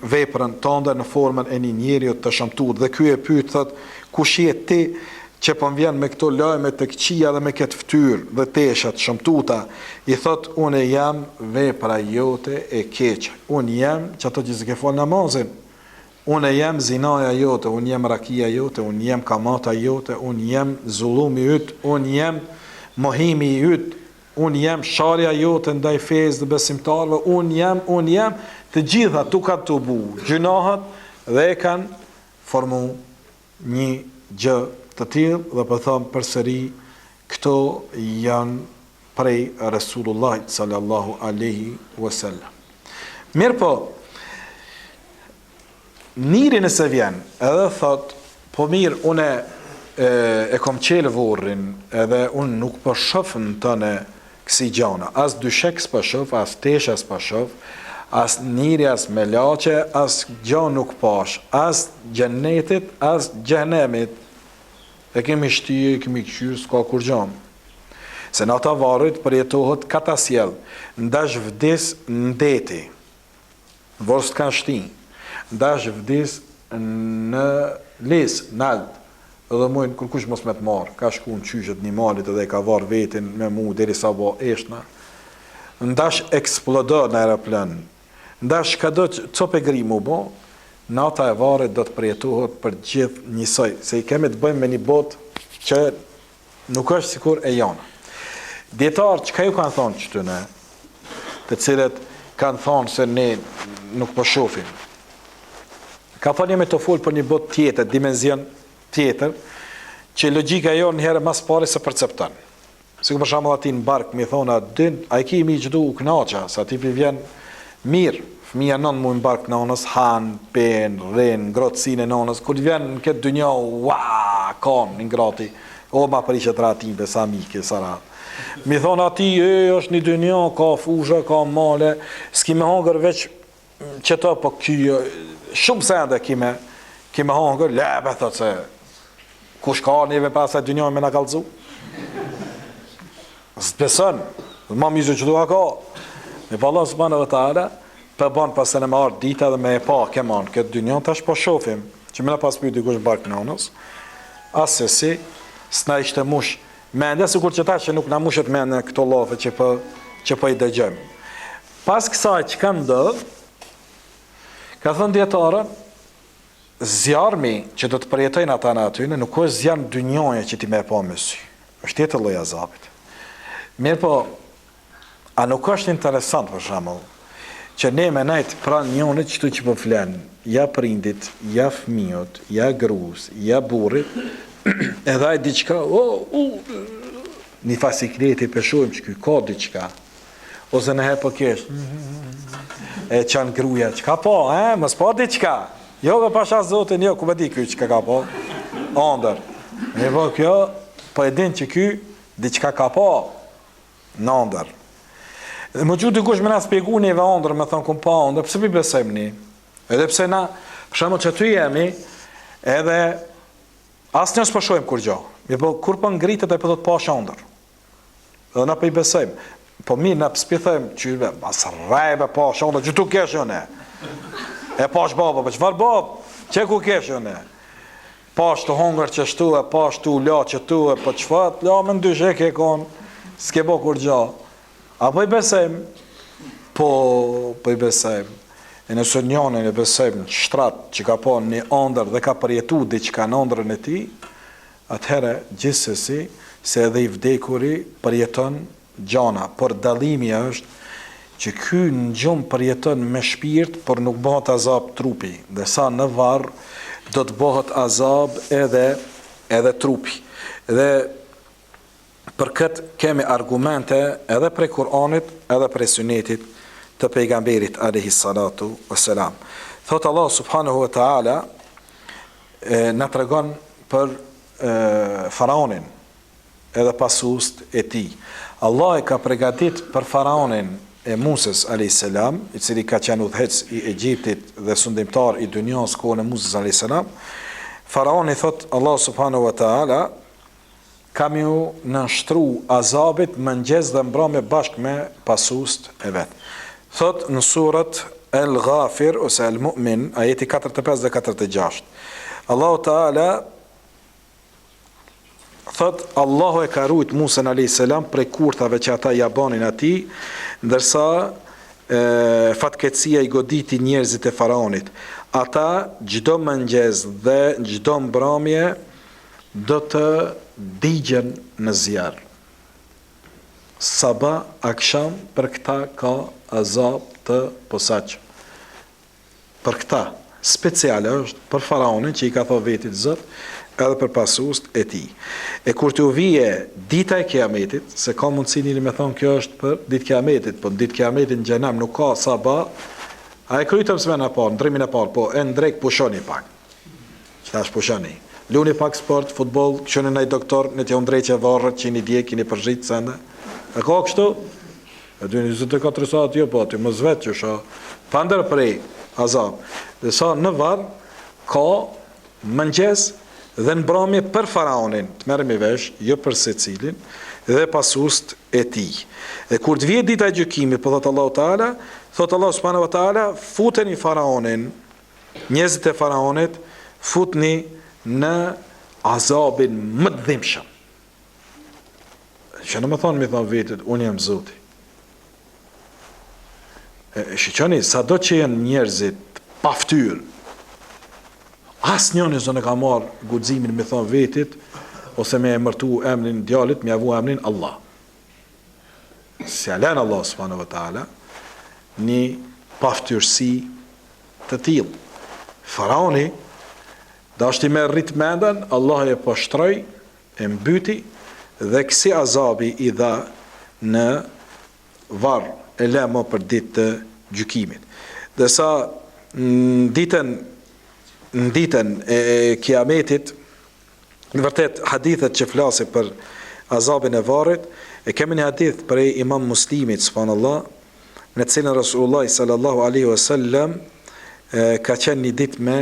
veprën tënde në formën e një njeriu të shëmtuar dhe ky e pyet thot kush je ti që po më vjen me këto lajme të këqija dhe me këtë fytyrë dhe tesha të shëmtuta, i thotë unë jam vepra jote e keqe, unë jam qato që s'e ke fal namazin, unë jam zinaja jote, unë jam rakia jote, unë jam kamata jote, unë jam zullumi yt, unë jam mohimi yt, unë jam sharja jote ndaj fesë dhe besimtarëve, unë jam, unë jam, të gjitha t'u kanë tubu gjynahet dhe e kanë formu një gjë të tillë dhe po them përsëri këto janë prej Resulullahit sallallahu alaihi wasallam. Mirëpo, njeri nëse vjen edhe thot, po mirë, une e, e kom qelë vorrin edhe unë nuk po shof në tëne kësi gjana, as dyshek s'po shof, as tesha s'po shof, As njeri, as melaqe, as gjo nuk pash, as xhenetit, as xhehenemit. E kemi shti, e kemi kqyrë, s'ka kurgjo. Se nata varrit përjetohet katasjell, ndash vdis n'deti. N'vorr s'të kanë shti. Ndash vdis në lis, nalt. Edhe mujn kërkush mos me të marrë. Ka shku në qyshe të një malit edhe e ka varë vetin me mu derisa u bo eshtna. Ndash eksplodo në aeroplan. Ndash çkado copë e gri mu bo, nata e varrit do të përjetohet për gjithë njësoj, se i kemi të bëjmë me një botë që Nuk është sikur e jona. Dijetarët çka ju kanë thonë qëtyne, të cilët kanë thonë se ne nuk po shofim. Ka thonë jemi tu folë për një botë tjetër, dimenzion tjetër, që logjika jonë njëherë mas pari s'e percepton. Sikur për shembull atij në bark me i thonë a din, a i ki mi qëtu u knaqa, se atij pi vjen mirë, fëmija nëndë muj në bark nënës, han, pen, rrin, ngrohtësinë e nënës, kur të vjen në këtë dynja, ua, kon, i ngrati, o ma prishet rahatin be, sa mike, sa rahat. Mi thonë atij, e, është një dynja, ka fusha, ka male, s'ki me hangër veç qëto, po ki, shumë sende ki me, ki me hangër, le, be, thot se, kush ka neve pas asaj dynjaje me na kallzu? S'beson, dhe ma mirë që ka. Mirëpo Allah subhanahu wa ta'ala, po bon pastaj me ardhë dita dhe me e pa keman këtë dynja, tash po shofim, që me na pas pyet dikush n'bark nënës, assesi, s'na ishte mush mendja, sikur që tash që nuk na mushet mendja këto llafe që po, që po i dëgjojmë. Pas kësaj çka ndodh, ka thënë dijetarët, zjarmi që do të përjetojnë ata në atyne, nuk është zjarm dynjaje që ti me e pa me sy. Është tjetër lloj azabit. Mirëpo, a nuk është interesant për shembull, që ne me nejt pranë njonit qëtu që po flen, ja prindit, ja fëmijët, ja grus, ja burrit, edhe ai diçka, o, u, një farë sikleti pe shohim që ky ka diçka, ose në herë po kesh, e qan gruja, çka po, e, mos po diçka, jo be pasha zotin, jo, ku me di ky çka ka po, ondër, mirëpo kjo, po e din që ky diçka ka po, në ondër. Dhe me u çu dikush me na spjegu neve ondër, me thonë kum pa ondër, pse pi besojmë ne? Edhe pse na, për shembull që ty jemi, edhe asnjë s'po shohim kurgjo. Mirëpo, kur po ngritet e po thotë pashë ondër. Dhe na po i besojmë. Po mirë, na s'pi thojmë, që be, mas rrejbe pashë ondër, që tu kesh une. E pash baba, po çfarë babë? Qe ku kesh une? Pash tu hongër qështu, e pash tu la qëtu, e po çfarë, la me n'dyshek e kon, s'ke bo kurgjo. A po i besojmë? Po, po i besojmë. E nëse njonin e besojmë në shtrat që ka pa një ondër dhe ka përjetu diçka në ondrën e tij, Atëherë, gjithsesi, se edhe i vdekuri përjeton gjana, por dallimi është që ky në gjumë përjeton me shpirt, por nuk bëhet azab trupi, ndërsa në varr do të bëhet azab edhe edhe trupi. Dhe për këtë kemi argumente edhe prej Kur'anit, edhe prej Sunetit të pejgamberit alejhi salatu vesselam. Thotë Allahu subhanahu wa taala na tregon për faraonin edhe pasuesit e tij. Allahu e ka pregatit për faraonin e Musës alejhi selam, i cili ka qenë udhëheqës i Egjiptit dhe sundimtar i dynjasë kohën e Musës alejhi selam. Faraoni thot Allahu subhanahu wa taala ka me ju nënshtru azabit mëngjes dhe mbrëmje bashkë me pasuesit e vet. Thotë në suret El Ghafir ose El Mu'min, ajeti 45 dhe 46. Allahu Teala thot Allahu e ka rujt Musën alayhis salam prej kurthave që ata ia banin atij, ndërsa e, fatkeqësia i goditi njerëzit e faraonit. Ata çdo mëngjes dhe çdo mbrëmje do të digjen në zjarr. Sabah, aksham për këta ka azab të posaçëm. Për këta, special është për faraonin që i ka thonë vetit Zot, edhe për pasuesit e tij. E kur t'u vije dita e Kiametit, se ka mundësi njëri me thonë kjo është për ditë Kiametit, po në ditë Kiametit në xhenem nuk ka sabah, a e krytëm smenën e parë, ndrimin e parë, po e n'drekë pushoni pak. Tash pushoni. Luni pak sport, futboll, kqyrni naj doktor, ne t'jau ndreqë varret që jeni djeg, jeni përzhit sende. A ka kështu? E dy 24 saat jo po aty mos vet qysh a pa ndërpre azab. Derisa në varr ka mëngjes dhe në mbrëmje për faraonin, të merremi vesh, jo për secilin, dhe pasuesit e tij. Dhe kur të vijë dita e gjykimit, po thotë Allahu Teala, thotë Allahu subhanahu wa taala, futeni faraonin, njerëzit e faraonit, futni në azabin më të dhimbshëm. Që domethonë me i thonë vetit, unë jam Zoti. E, shiqoni, sado që janë njerëzit pa ftyrë, asnjëni s'e ka marrë guximin me thonë vetit, ose me emërtu emrin djalit, me ia vu emrin Allah. S'ia len Allah subhanahu wa ta'ala, një paftyrësi të tillë. Faraoni, dashti me rrit menden, Allah e poshtroi, e mbyti dhe kësi azabi i dha në varr e le më për ditë të gjykimit. Ndërsa në ditën në ditën e Kiametit, në vërtet hadithet që flasin për azabin e varrit, e kemi një hadith prej Imam Muslimit subhanallahu, në të cilën Resulullah sallallahu alaihi wasallam ka qenë një ditë me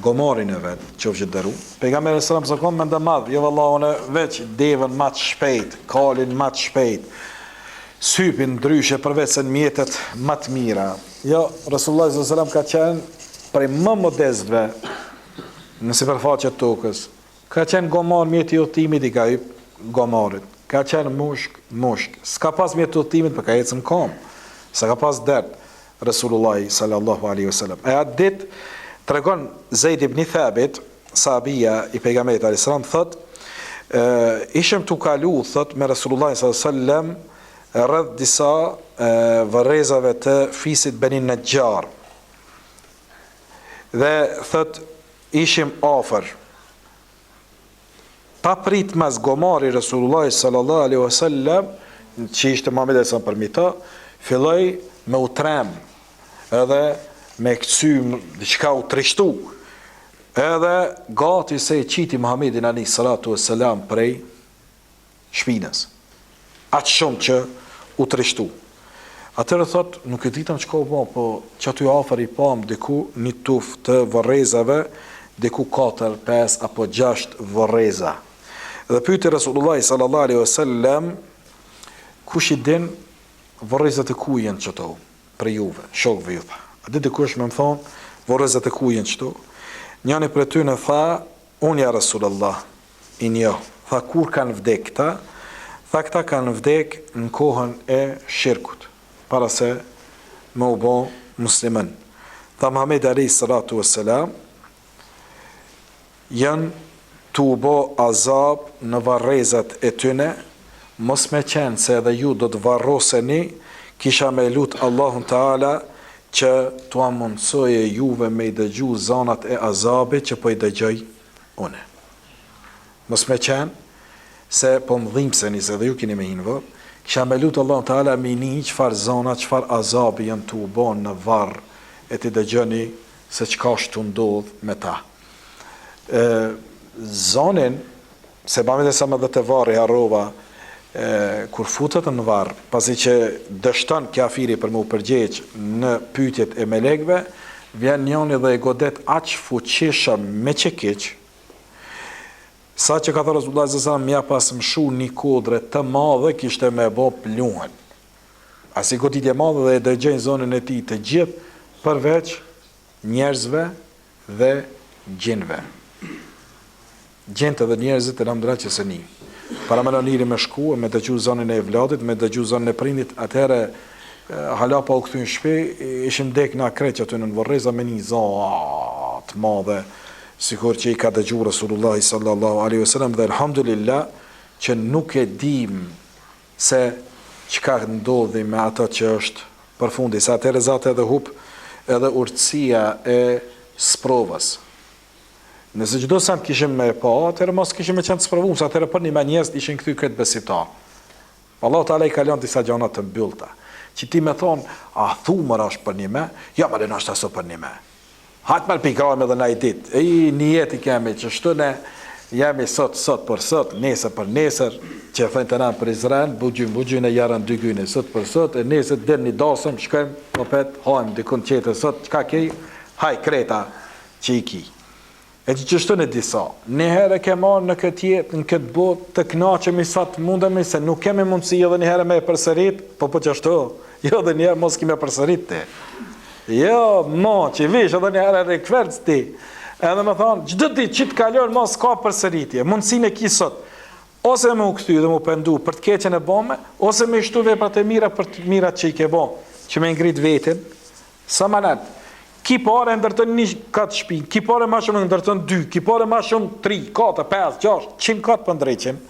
gomarin e vet, qofshi të nderu. Pejgamberi sallallahu alaihi wasallam s'ka mendjemadh, jo valla unë veç devën ma të shpejt, kalin ma të shpejt, s'hypi ndryshe përveç se në mjetet ma të mira. Jo, Resulullah sallallahu alaihi wasallam ka qenë prej më modestëve në sipërfaqe të tokës. Ka qenë gomar mjeti i udhëtimit i ka hyp gomarit. Ka qenë mushk, mushk. S'ka pas mjet të udhëtimit, po ka ecë në kom. S'e ka pas dert Resulullahi sallallahu alaihi wasallam. E atë ditë tregon Zeid ibn Thabit, sahabia i pejgamberit alaihi salam thot, ishim tu kalu thot me Resulullahin sallallahu alaihi wasallam rreth disa varrezave të fisit Beni Nexhar. Dhe thot Ishim afër. Papritmas gomari i Resulullahit sallallahu alejhi ve sellem, që ishte Muhamedi alejhi selam përmi të, filloi me u trem, edhe me kcy diçka u trishtu. Edhe gati se e qiti Muhamedin alejhi salatu ve selam prej shpinës. Aq shumë që u trishtu. Atëherë thotë, nuk e ditëm çka u bë, po qaty afër i pamë diku një tufë të vorrezave, diku 4, 5 apo 6 vorreza. Dhe pyeti Resulullahi sallallahu alaihi wasallam, kush i din vorrezat e ku janë qëto prej juve, shokëve ju tha. A di dikush me më thonë vorrezat e ku janë qëto? Njani prej tyne tha, unë ja Resulullah, I njoh. Tha kur kanë vdek këta? Tha këta kanë vdek në kohën e shirkut, para se me u bo musliman. Tha Muhamedi alejhi salatu ue selam, janë tu u bo azab në varrezat e tyne, mos me qenë se edhe ju do të varroseni, kisha me lut Allahun Teala që t'ua mundësoje juve me i dëgju zanat e azabit që po i dëgjoj Unë. Mos me qenë, se po më dhimbseni se edhe ju keni me hi në varr, kisha me lutë Allahun Teala me ni çfarë zona, çfarë azabi janë tu u bo në varr e t'i dëgjoni se çka është tu ndodh me ta. E, zonin, se Muhamedi alejhi selam edhe te varri harrova, e, kur futet në varr, pasi që dështon kafiri për me u përgjegj në pyetjet e melekëve, Vjen njoni dhe e godet aq fuqishëm me çekiç, sa që ka thënë Resulullah sallallahu alejhi ve sellem, m'ia pas mshu një kodre të madhe kishte me bo pluhun. Asi goditje e madhe dhe e dëgjojnë zonin e tij të gjithë përveç njerëzve dhe xhinëve. Xhinët edhe njerëzit elhamdulillah që s'e nijnë. Paramendo njeri me shku e me dëgju zonin e evladit, me dëgju zonin e prindit, atëherë hala pa u kthy në shpi, ishim dek na krejt qaty nën vorreza me ni za të madhe, sikur që i ka dëgju Resulullahi sallallahu alejhi ve sellem dhe elhamdulillah që nuk e dimë se çka ndodhi me atë që është përfundi, se atëherë zate edhe hup edhe urtësia e sprovës. Nëse çdo send kishim me pa, atëherë mos kishim me qenë të sprovum, se atëherë përnjëmend njerëzit ishin kthy krejt besimtar. Allahu Teala i ka lënë disa gjana të mbyllta, që ti me thonë, a thu more është përnjëme? Jo more ndoshta s'o përnjëme. Hajt more pi krahim edhe naj ditë, e i nijet i kemi qështu ne. Jemi sot sot për sot, nesër për nesër, që e thojnë te na në Prizren, bugyn bugyn e jarën dy gyne, sot për sot e nesër del një dasëm, shkojmë opet hajmë dikun tjetër sot, çka ki, haj krejt që i ki. E që qështu ne disa, një herë e ke marrë në këtë jetë, në këtë botë, të kënaqemi sa të mundemi, se nuk kemi mundësi edhe një herë me e përsërit, po po qashtu, jo edhe një herë mos ki me përsërit ti. Jo, mo, që vish edhe një herë rikverc ti. Edhe me thonë, çdo ditë që të kalon, mos ka përsëritje, mundësinë e ki sot. Ose me u kthy dhe me u pendu për të keqen e bome, ose me shtu veprat e mira për të mirat që i ke bo, që me ngrit vetin, sa ma nalt. Ki pare ndërton një kat shpi, ki pare ma shumë ndërton dy, ki pare ma shumë tri, katër, pesë, gjashtë, qind kat po ndreqin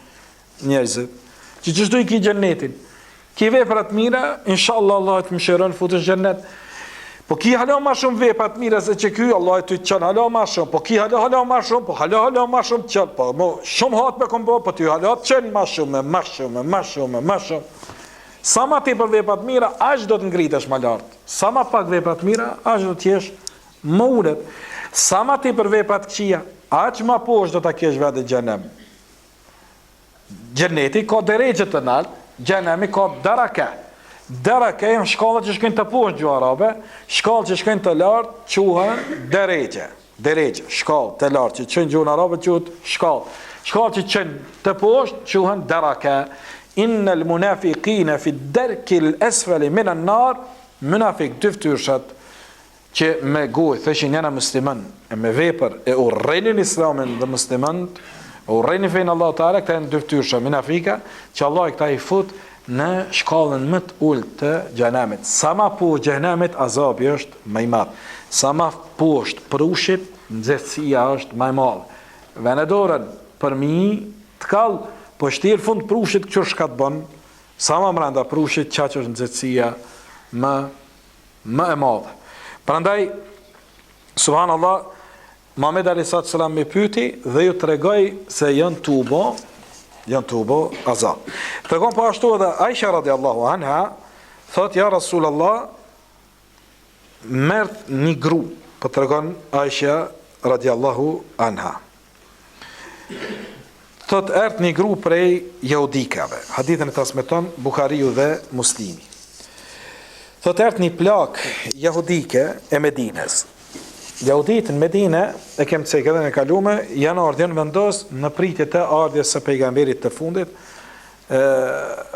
njerëzit. Që qështu i ki xhennetin. Ki vepra të mira, inshallah Allahu të mëshiron, futesh xhennet. Po ki hala ma shumë vepra të mira se që ky, Allahu të çon hala ma shumë. Po ki hala hala ma shumë, po hala hala ma shumë të çon. Po mo shumë hatme kom bo, po ty hala të çon ma shumë, ma shumë, ma shumë, ma shumë. Sa ma tepër vepra të mira, aq do të ngritesh ma lart. Sa ma pak vepra të mira, aq do të jesh më ulët. Sa ma tepër vepra të këqija, aq ma poshtë do ta kesh vendin xhenem. Xheneti ka derexhe të nalt, xhenemi ka dereke. Dereke janë shkallët që shkojnë të poshtë në gjuhë arabe, shkallët që shkojnë të lart quhen derexhe. Derexhe, shkallë të lartë që çojnë gjuhën arabe quhet shkallë. Shkallët që çojnë të poshtë quhen dereke. Innel munafiqina fi derkil esfeli minan nar, munafik dyftyrshat që me gojë thoshin jena musliman e me vepër e urrenin islamin dhe muslimanët, e urrenin fenë Allahu Teala, këta janë dyftyrsha munafika, që Allahu këta i fut në shkallën më të ulët të xhenemit. Sa ma poshtë xhenemit azabi është më i madh. Sa ma poshtë prushit nxehtësia është më e madhe. Vene dorën përmi të kall, po shtir fund prushit kqyr çka të bën. Sa ma mrenda prushit qaq është nxehtësia më më e madhe. Prandaj subhanallah Muhamedi alayhi salatu selam i pyeti dhe ju tregoi se janë tu u bo, janë tu u bo azab. Tregon po ashtu edhe Aisha radiallahu anha, thot ja Rasulullah m'erdh një gru, po tregon Aisha radiallahu anha. Thot erdh një gru prej jehudikave. Hadithin e transmeton Buhariu dhe Muslimi. Thot erdh një plakë jehudike e Medinës. Jehudit në Medine, e kem cekë edhe në kalume, janë ardhë, janë vendos në pritje të ardhjes së pejgamberit të fundit, e,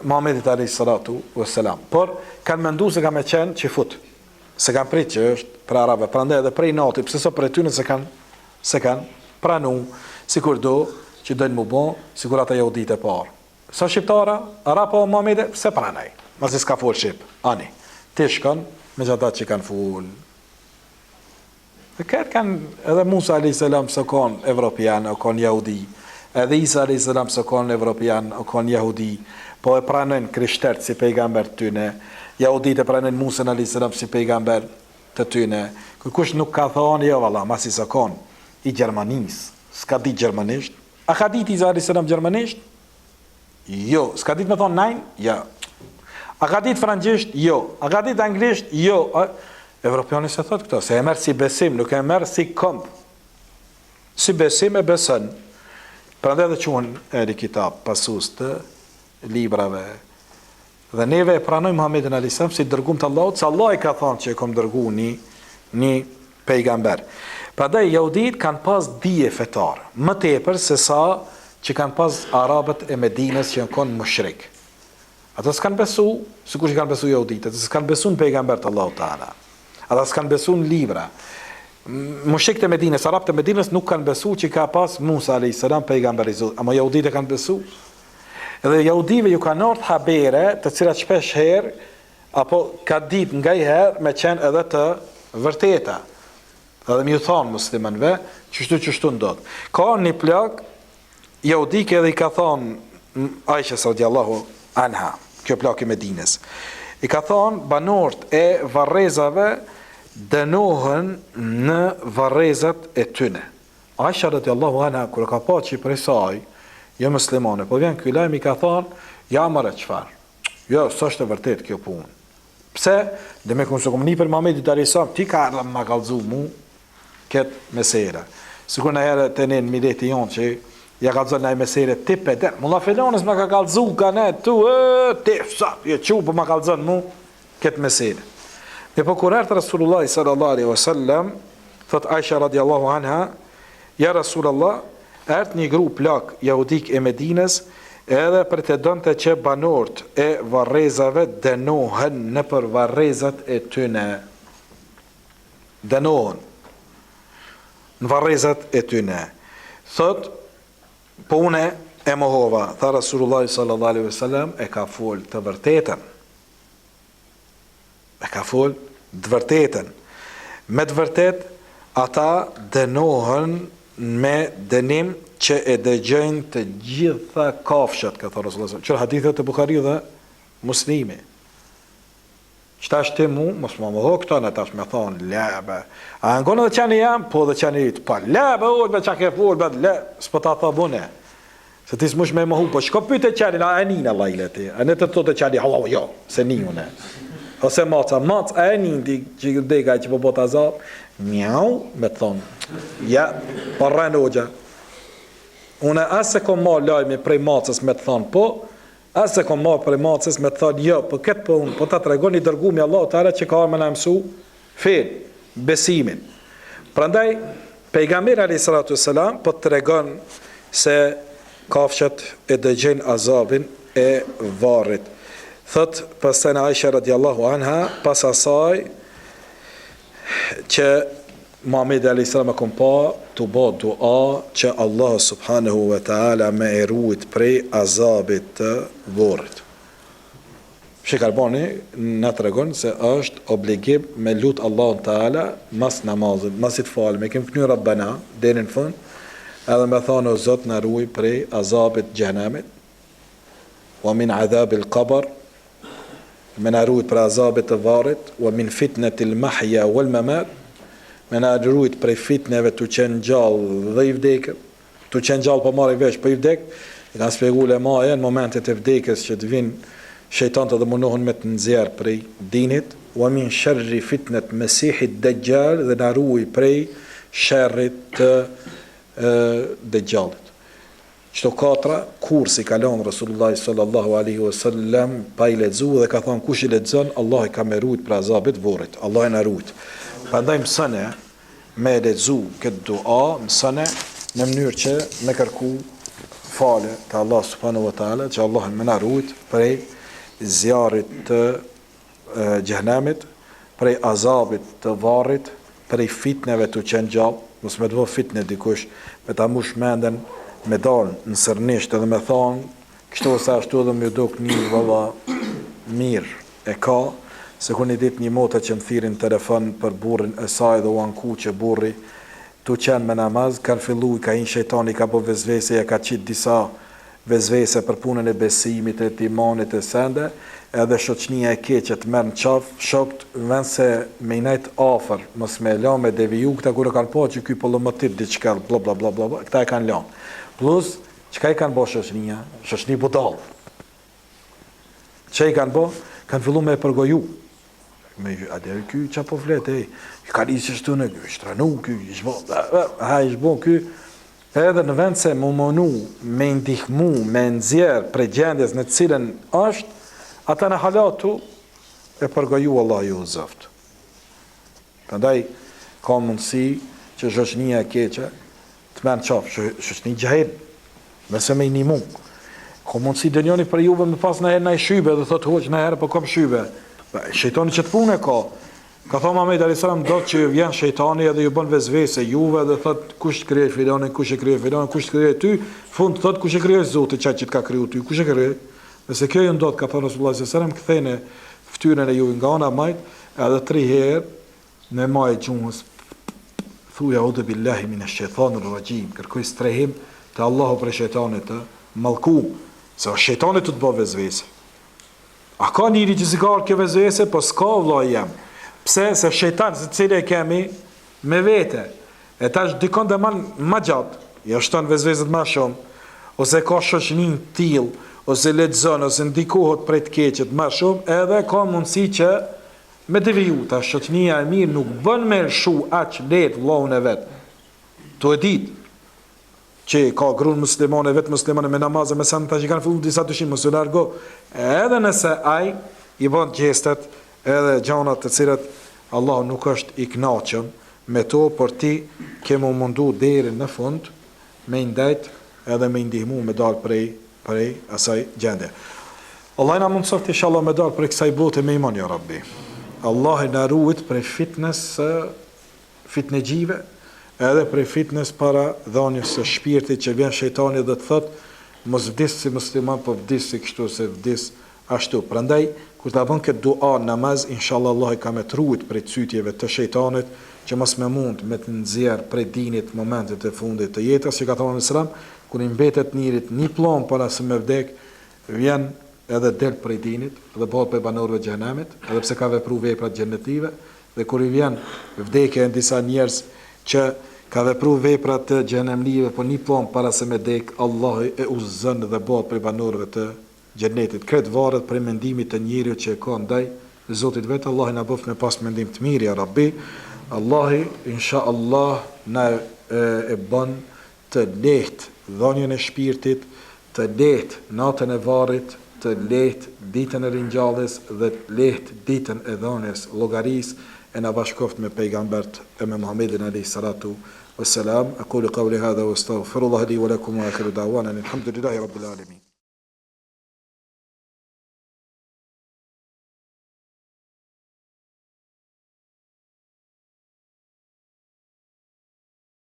Muhammedit alayhi salatu wassalam. Por kanë mendu se ka me qenë çifut. Se kanë prit që është prej arabëve. Prandaj edhe prej inati, pse s'o prej tyne se kanë S'e kanë pranu sikur do që dojnë mu bo sikur ata jehudit e parë. Sa shqiptara, arab o Muhamedi, s'e pranoj, masi s'ka fol shqip, ani, ti shkon me qata që kanë fol. Dhe këtë kanë edhe Musa alayhis salam s'o kon evropian, o kon jehudi. Edhe Isa alayhis salam s'o kon evropian, o kon jehudi. Po e pranojnë krishterët si pejgamber të tyne. Jehudit e pranojnë Musën alayhis salam si pejgamber të tyne. Kërkush nuk ka thonë, jo valla, masi s'o kon i Gjermanisë, s'ka ditë gjermanisht. A ka ditë Isa alayhis salam gjermanisht? Jo. S'ka ditë me thonë nein? Jo. A ka ditë frëngjisht? Jo. A ka ditë anglisht? Jo. A... Evropiani s'e thot këto, se e merr si besim, nuk e merr si komb. Si besim e beson. Prandaj edhe quhen ehli kitab, pasues të librave Dhe neve e pranojmë Muhammedin alayhis salam si dërgum të Allahut, se Allahu i ka thënë që e kom dërgu një një pejgamber. Prandaj jehudit kanë pas dije fetare, më tepër se sa që kanë pas arabët e Medinës që janë kon mushrik. Ata s'kanë besu, sikur që kanë besu jehudit, ata s'kanë besu në pejgamber të Allahut Teala. Ata s'kanë besu në libra. Mushrikët e Medinës, arabët e Medinës nuk kanë besu që ka pas Musa alayhis salam pejgamber i Zotit, ama jehudit e kanë besu. Edhe jahudive ju kanë ardhë habere, të cilat shpesh herë apo ka ditë nganjëherë me qenë edhe të vërteta. Edhe me ju thonë muslimanëve, qështu qështu ndodh. Ka një plak jahudike edhe i ka thonë Aishës radiallahu anha, kjo plak e Medinës. I ka thonë banorët e varrezave dënohen në varrezat e tyne. Aisha radiallahu anha kur e ka pa që prej saj, jo muslimane, po vjen ky lajm i ka thonë, ja more çfarë, jo, s'është e vërtet kjo punë. Pse? Demek unë s'e kom ni prej Muhammedit alejhi selam, ti ka ardhë ma kallzu mu këtë mesele. Sikur najherë te ne në mileti jonë që Ja kallzon naj mesele ti pe din. Mulla filani s'ma ka kallzu ka ne tu e ti sa je çu po ma kallzon mu këtë mesele. Mirëpo kur erdh Resulullah sallallahu alaihi wasallam, thot Aisha radiallahu anha, ja Resulullah, erdh një gru plak jahudik e Medinës, edhe pretendonte që banorët e varrezave dënohen nëpër varrezat e tyne. Dënohen në varrezat e tyne. Thot, po une e mohova, tha Resulullah sallallahu alaihi wasallam, e ka fol të vërtetën. E ka fol të vërtetën. Me të vërtet, ata dënohen me dënim që e dëgjojnë të gjitha kafshët, ka thënë Resulullah. Qe hadithet te Buhariu dhe Muslimi. Që tash ti mu, mos ma moho këto në tash me thonë, le be, a e ngon edhe qeni jem, po edhe qeni yt, po le be, ujë be, qa ke fol, be, le, s'po ta thom une, se ti s'mush me mohu, po shko pyte qenin, a e nin Allah ile ti, a ne të thotë qeni, hau, hau, jo, s'e ni une, ose maca, mac, a e nin ti, që deka që po bot azab, mjau, me të thonë, ja, po rren hoxha, une as s'e kom marrë lajmi prej macës me të thonë, po, As s'e kom marrë prej maces me të thanë jo, po këtë po unë po ta tregon i dërgumi i Allahut Teala që ka ardhur me na mësu fenë, besimin. Prandaj pejgamberi alayhi salatu selam po të tregon se kafshët e dëgjojnë azabin e varrit. Thot pastaj Aisha radiallahu anha pas asaj që Muhamedi alejhi selam e kom pa tu bo dua që Allahu subhanehu ve teala me e rujt prej azabit të vorrit. Shejh Albani na tregon se është obligim me lut Allahun teala mas namazit, masi të falemi, e kem kny Rabbena deri në fund, edhe me thanë o Zot na ruaj prej azabit të xhehenemit, wa min adhabil qabr, me na rujt prej azabit të varrit, wa min fitnetil mahya wal mamat, me na rujt prej fitneve tu qenë gjallë dhe i vdekër, tu qenë gjallë po marrim vesh, po i vdek, e kanë spjegu ulemaja në momentet e vdekjes që të vinë shejtanët dhe mundohen me të nxjerr prej dinit, wa min sharri fitnet mesihid dejjal dhe na ruaj prej sherrit të dejjallit. Qëto katra kurrë s'i ka lënë Resulullahi sallallahu alejhi ve sellem pa i lexu dhe ka thënë kush i lexon Allahu ka me rujt prej azabit vorrit. Allahu na rujt. Prandaj mësone me e lexu këtë dua, mësone në mënyrë që me kërku falje te Allahu subhanahu wa taala që Allahu me na rujt prej zjarrit të xhehenemit, prej azabit të varrit, prej fitneve tu qenë gjallë, mos me të bo fitne dikush, me ta mush menden, me dalë në sërnisht edhe me thanë, kështu ose ashtu edhe me ju duk një valla mirë e ka, se kur një ditë një motër që më thirri në telefon për burrin e saj dhe u anku që burri tu qenë me namaz, kanë fillu i ka hi shejtani i ka bo vesvese ja ka qit disa Vesvese për punën e besimit e të imanit e sende, edhe shoqnia e keqe të merr në qafë, shokt në vend se me i nejt afër, mos me e la me deviju, këta kur e kanë pa që ky po llomotit diçka bla bla bla bla bla, këta e kanë lanë. Plus, çka i kanë bo shoqnia? Shoqni budall. Çka i kanë bo? Kanë fillu me e përgoju. Me a deri ky ça po flet ej, i ka nisë qështu në ky, shtranu ky, i shbo, ha i shbo ky, edhe në vend se mu munu, me i ndihmu, me nxjerr prej gjendjes në të cilën është, ata në hala tu e përgoju Allahu ju udhëzoftë. Prandaj ka mundësi që shoqënia e keqe të merr në qafë, shoqëni xhahil, nëse me i nimu. Ka mundësi ndonjëri prej juve me pas najherë naj shybe dhe thotë hoxhë najherë po kom shybe. Shejtani qët punë e ka. Ka thonë Muhamedi alayhis salam do që ju vjen shejtani edhe ju bën vesvese juve dhe thot kush të krijoi filanin, kush e krijoi filanin, kush të krijoi ty, fund thot kush e krijoi Zoti qaj që të ka kriju ty, kush e krijoi? Nëse kjo ju ndodh, ka thënë Resulullah sallallahu alaihi wasallam, ktheni fytyrën e juaj nga ana e majtë, edhe tri herë me majë gjuhës thuj eudhu billahi mine shejtanir raxhim, kërkoj strehim te Allahu prej shejtanit të mallkum, se është shejtani tu të bë vesvese. A ka njeri që s'i ka ardhë kjo vesvese? Po s'ka vëllai jem. Pse? Se shejtan secili e kemi me vete. E tash dikon e man ma gjatë, ja shton vesveset ma shumë, ose ka shoqëninë të tillë, ose lexon, ose ndikohet prej të keqet ma shumë, edhe ka mundësi që me deviju, tash shoqënia e mirë nuk bën me lëshu aq lehtë vëllaun e vet. Tu e ditë. Që ka grun muslimane, vetë muslimane me namaze, me sende, tash i kanë fillu disa dyshime, mos u largo, edhe nëse ai i bën gjestet edhe gjanat të cilat Allahu nuk është i kënaqur me to, por ti ke mu mundu deri në fund me i ndejt edhe me i ndihmu me dal prej prej asaj gjendje. Allahu na mundësoftë inshallah me dal prej kësaj bote me iman ja Rabbi. Allahu na ruajt prej fitnes së fitnexhive, edhe prej fitnes para dhënies së shpirtit që vjen shejtani dhe të thotë mos vdis si musliman po vdis si kështu ose vdis ashtu. Prandaj kur ta bën këtë dua në namaz inshallah Allahu ka me të ruajt prej cytjeve të shejtanit që mos me mund me të nxjerr prej dinit momentet e fundit të jetës, që ka thënë alejhi selam kur i mbetet njerit një pllom para se me vdek vjen edhe del prej dinit dhe bëhet prej banorëve të xhehenemit edhe pse ka vepru vepra xhenetive Dhe kur i vjen vdekja janë disa njerëz që ka vepru vepra të xhehenemlive po ni pllom para se me dek Allahu e udhëzon dhe bëhet prej banorëve të xhenetit krejt varet prej mendimit të njeriut që e ka ndaj Zotit vet Allahu na bëftë me pas mendim të mirë ja Rabbi Allahu insha Allah na e bën Të lehtë dhënien e shpirtit, të lehtë natën e varrit, të lehtë ditën e ringjalljes dhe të lehtë ditën e dhënies llogarisë e na bashkoftë me pejgambert e me Muhammedin alejhi salatu ue selam. Aqulu qauli hadha wa astaghfirullaha li wa lakum wa akhiru da'wana anil hamdulillahi rabbil alamin.